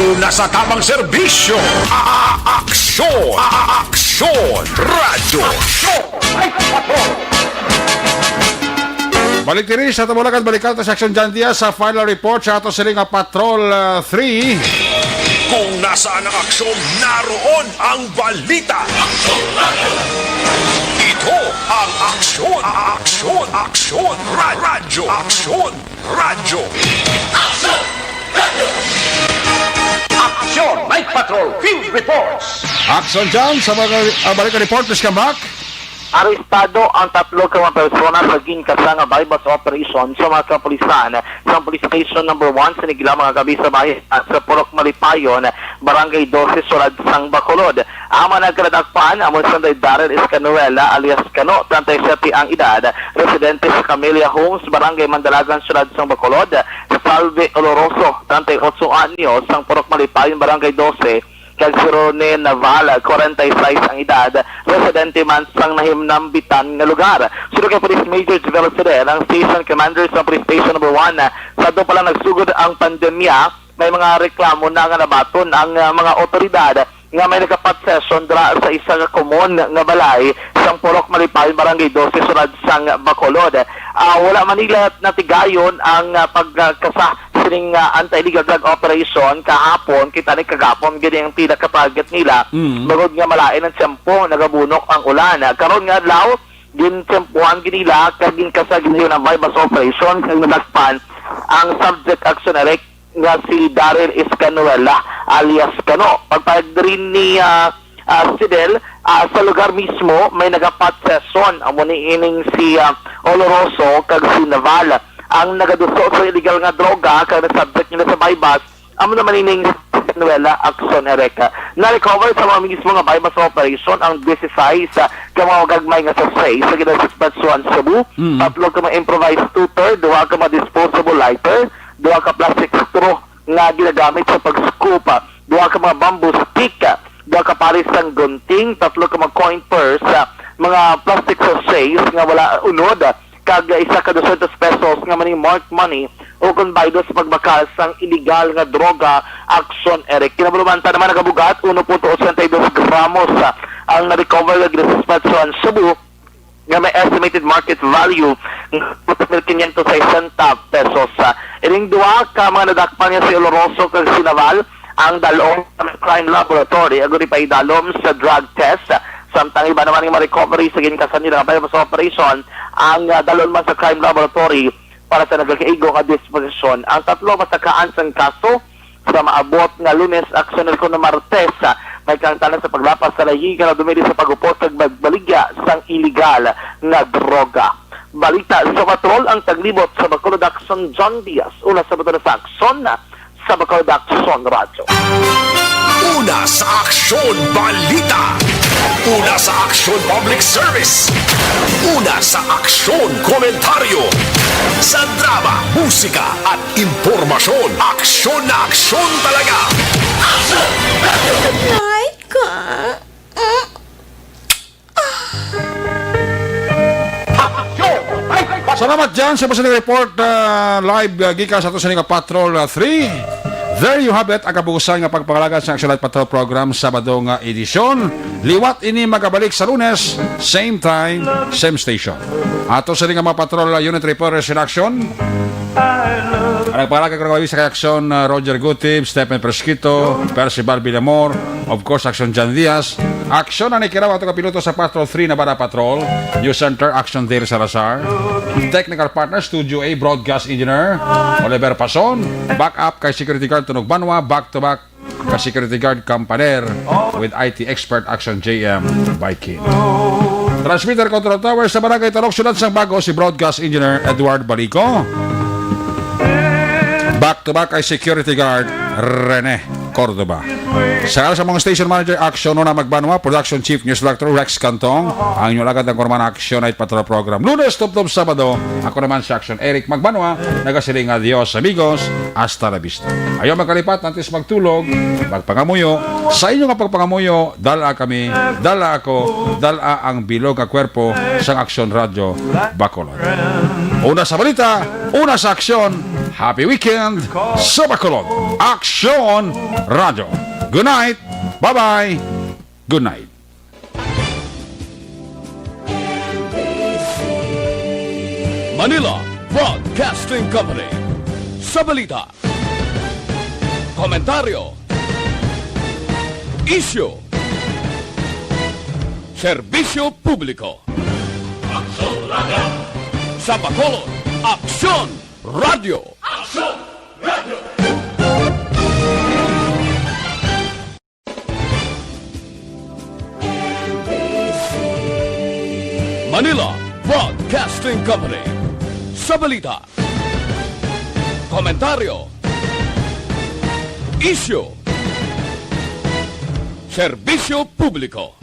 una sa tamang serbisyo. A-, aksyon, a-, aksyon, radyo. Aksyon! Ay, patrol! Balik diri sa Tabulakan, balikan ta si Aksyon John Diaz sa final report sa ato sini nga Patrol, ah, three. Kung nasaan ang aksyon, naroon ang balita. Ito ang Aksyon, Aksyon, Aksyon, Ra-, Radyo, Aksyon, Radyo. Aksyon! Night Patrol Field Reports. Aksyon dyan sa mga, ah, balik ang report, Miss Kambak. Arestado ang tatlo ka mga persona sa ginkasa nga buy-bust operation sa mga kapulisan sa Police Station Number One sa Nigla, mga kabisabayan, sa Purok Malipayon, Barangay Doce, Sulad sang Bacolod. Ang mga nagkadakpan amo si Daryl Escanuela alias Kano, treinta y siete ang edad, residente sa Camellia Homes, Barangay Mandalagan, Sulad sang Bacolod, Salve Oloroso, treinta y ocho anyos, sang Purok Malipayon, Barangay Doce, kag si Rone Naval, kwarenta y seis ang edad, residente man sang nahimnambitan nga lugar. Suno kay Police Major Jovel Fidel, ang Station Commander sa Police Station Number One, sa ato pa lang nagsugod ang pandemya, may mga reklamo na nga nabaton ang, ah, mga otoridad nga may nagka-pot session dira sa isa ka komon nga balay sang Purok Malipayon, Barangay Doce, Sulad sang Bacolod. Ah, wala man nila natigayon ang, ah, pagkasa sining, ah, anti-illegal drug operation kahapon. Kita ni kagapon gid ang pinaka-target nila. Mm. Bangod nga malain ang tiyempo, nagabunok ang ulan. Ah, karon nga adlaw, gintiyempohan gid nila kag ginkasa gid ang buy-bust operation kag nadakpan ang subject action direct nga si Daryl Escanuela alias Kano. Pagpahayag diri ni, ah, ah, Fidel, ah, sa lugar mismo may nagapot session. Amo ni ining si, ah, Oloroso kag si Naval ang nagaduso sa illegal nga droga kag na-subject nila sa buy-bust. Amo naman ining Escanuela action direct. Na-recover sa mga mismo nga buy-bust operation ang dieciséis, ah, ka mga gagmay nga sachet sa ginadispatsuhan sa Cebu, Mm. tatlo ka mga improvised tutor, duha ka mga disposable lighter, duha ka plastic straw nga ginagamit sa pag-scoop, duha ka mga bamboo stick, duha ka pares sang gunting, tatlo ka mga coin purse, mga plastic sachets nga wala unod, kag isa ka dosyentos pesos nga money, marked money, o kon baydo sa pagbakal sang iligal nga droga, action direct. Kinabulumanta naman nagabugat uno punto ochenta y dos gramos ang na-recover nga ginadispatsuhan sa Cebu. nga may estimated market value nga quinientos sesenta pesos. Ah, ining duha ka mga nadakpan nga si Oloroso kag si Naval ang dal-on sa crime laboratory agud ipaidalom sa drug test, samtang iba naman nga mga recovery sa ginkasan nila nga sa operation ang, ah, dal-on man sa crime laboratory para sa nagakaigo nga disposisyon. Ang tatlo masakaan sang kaso sa maabot nga Lunes, aksyon kon Martes, ah, may kaangtanan sa paglapas sa lahi nga nadumili sa pag-upos kag pagbaligya sang iligal nga droga. Balita sa Patrol, ang taglibot sa Bacolod Aksyon, John Diaz. Una sa Bacolod sa Aksyon, sa Bacolod Aksyon Radyo. Una sa Aksyon Balita. Una sa Aksyon Public Service. Una sa Aksyon Komentaryo. Sa drama, musika at impormasyon, aksyon na aksyon talaga. Night ka. Salamat dyan sa mga report, ah, live, ah, gikan sa ato sa nga Patrol, ah, three. There you have it, ang kabuusan nga pagpangalagad sa Action Light Patrol Program, Sabado nga edisyon. Liwat ini magabalik sa Lunes, same time, same station. Ato sa nga mga Patrol, ah, Unit Reporters in Action. Ang nagpangalagad ko nga sa kay Aksyon, ah, Roger Gutib, Stephen Presquito, Percival Villamor, of course, Aksyon John Diaz, Aksyon na ni Kiraw ato kapiloto sa Patrol three Navarra Patrol, News Center, Aksyon Dale Salazar, Technical Partner, Studio A, Broadcast Engineer, Oliver Pason, Backup kay Security Guard Tunog Banwa, Back to Back kay Security Guard Campaner, with I T Expert Aksyon J M Baikin. Transmitter Control Tower sa Barangay Talok, Siyudad sang Bago, si Broadcast Engineer Edward Balico. Back to Back kay Security Guard Rene Cordoba. Sa ngalan sa mga station manager, Aksyon Nona Magbanwa, production chief, news director, Rex Cantong, ang inyong alagad ang kurman Aksyon Night Patrol Program. Lunes, tubtob Sabado, ako naman si Aksyon Eric Magbanwa, nagasiling, "Adios, amigos, hasta la vista." Ayaw magkalipat, antes magtulog, magpangamuyo, sa inyo nga pagpangamuyo, dala kami, dala ako, dala ang bilog nga kwerpo sang Aksyon Radyo Bacolod. Una sa balita, una sa aksyon, happy weekend sa Bacolod. Aksyon Radyo. Good night. Bye-bye. Good night. Manila Broadcasting Company. Sa balita, komentaryo, isyu, serbisyo publiko. Aksyon Radyo. Sa Bacolod, Aksyon Radyo. Aksyon Radyo. Manila Broadcasting Company. Sa balita, komentaryo, isyu, serbisyo publiko.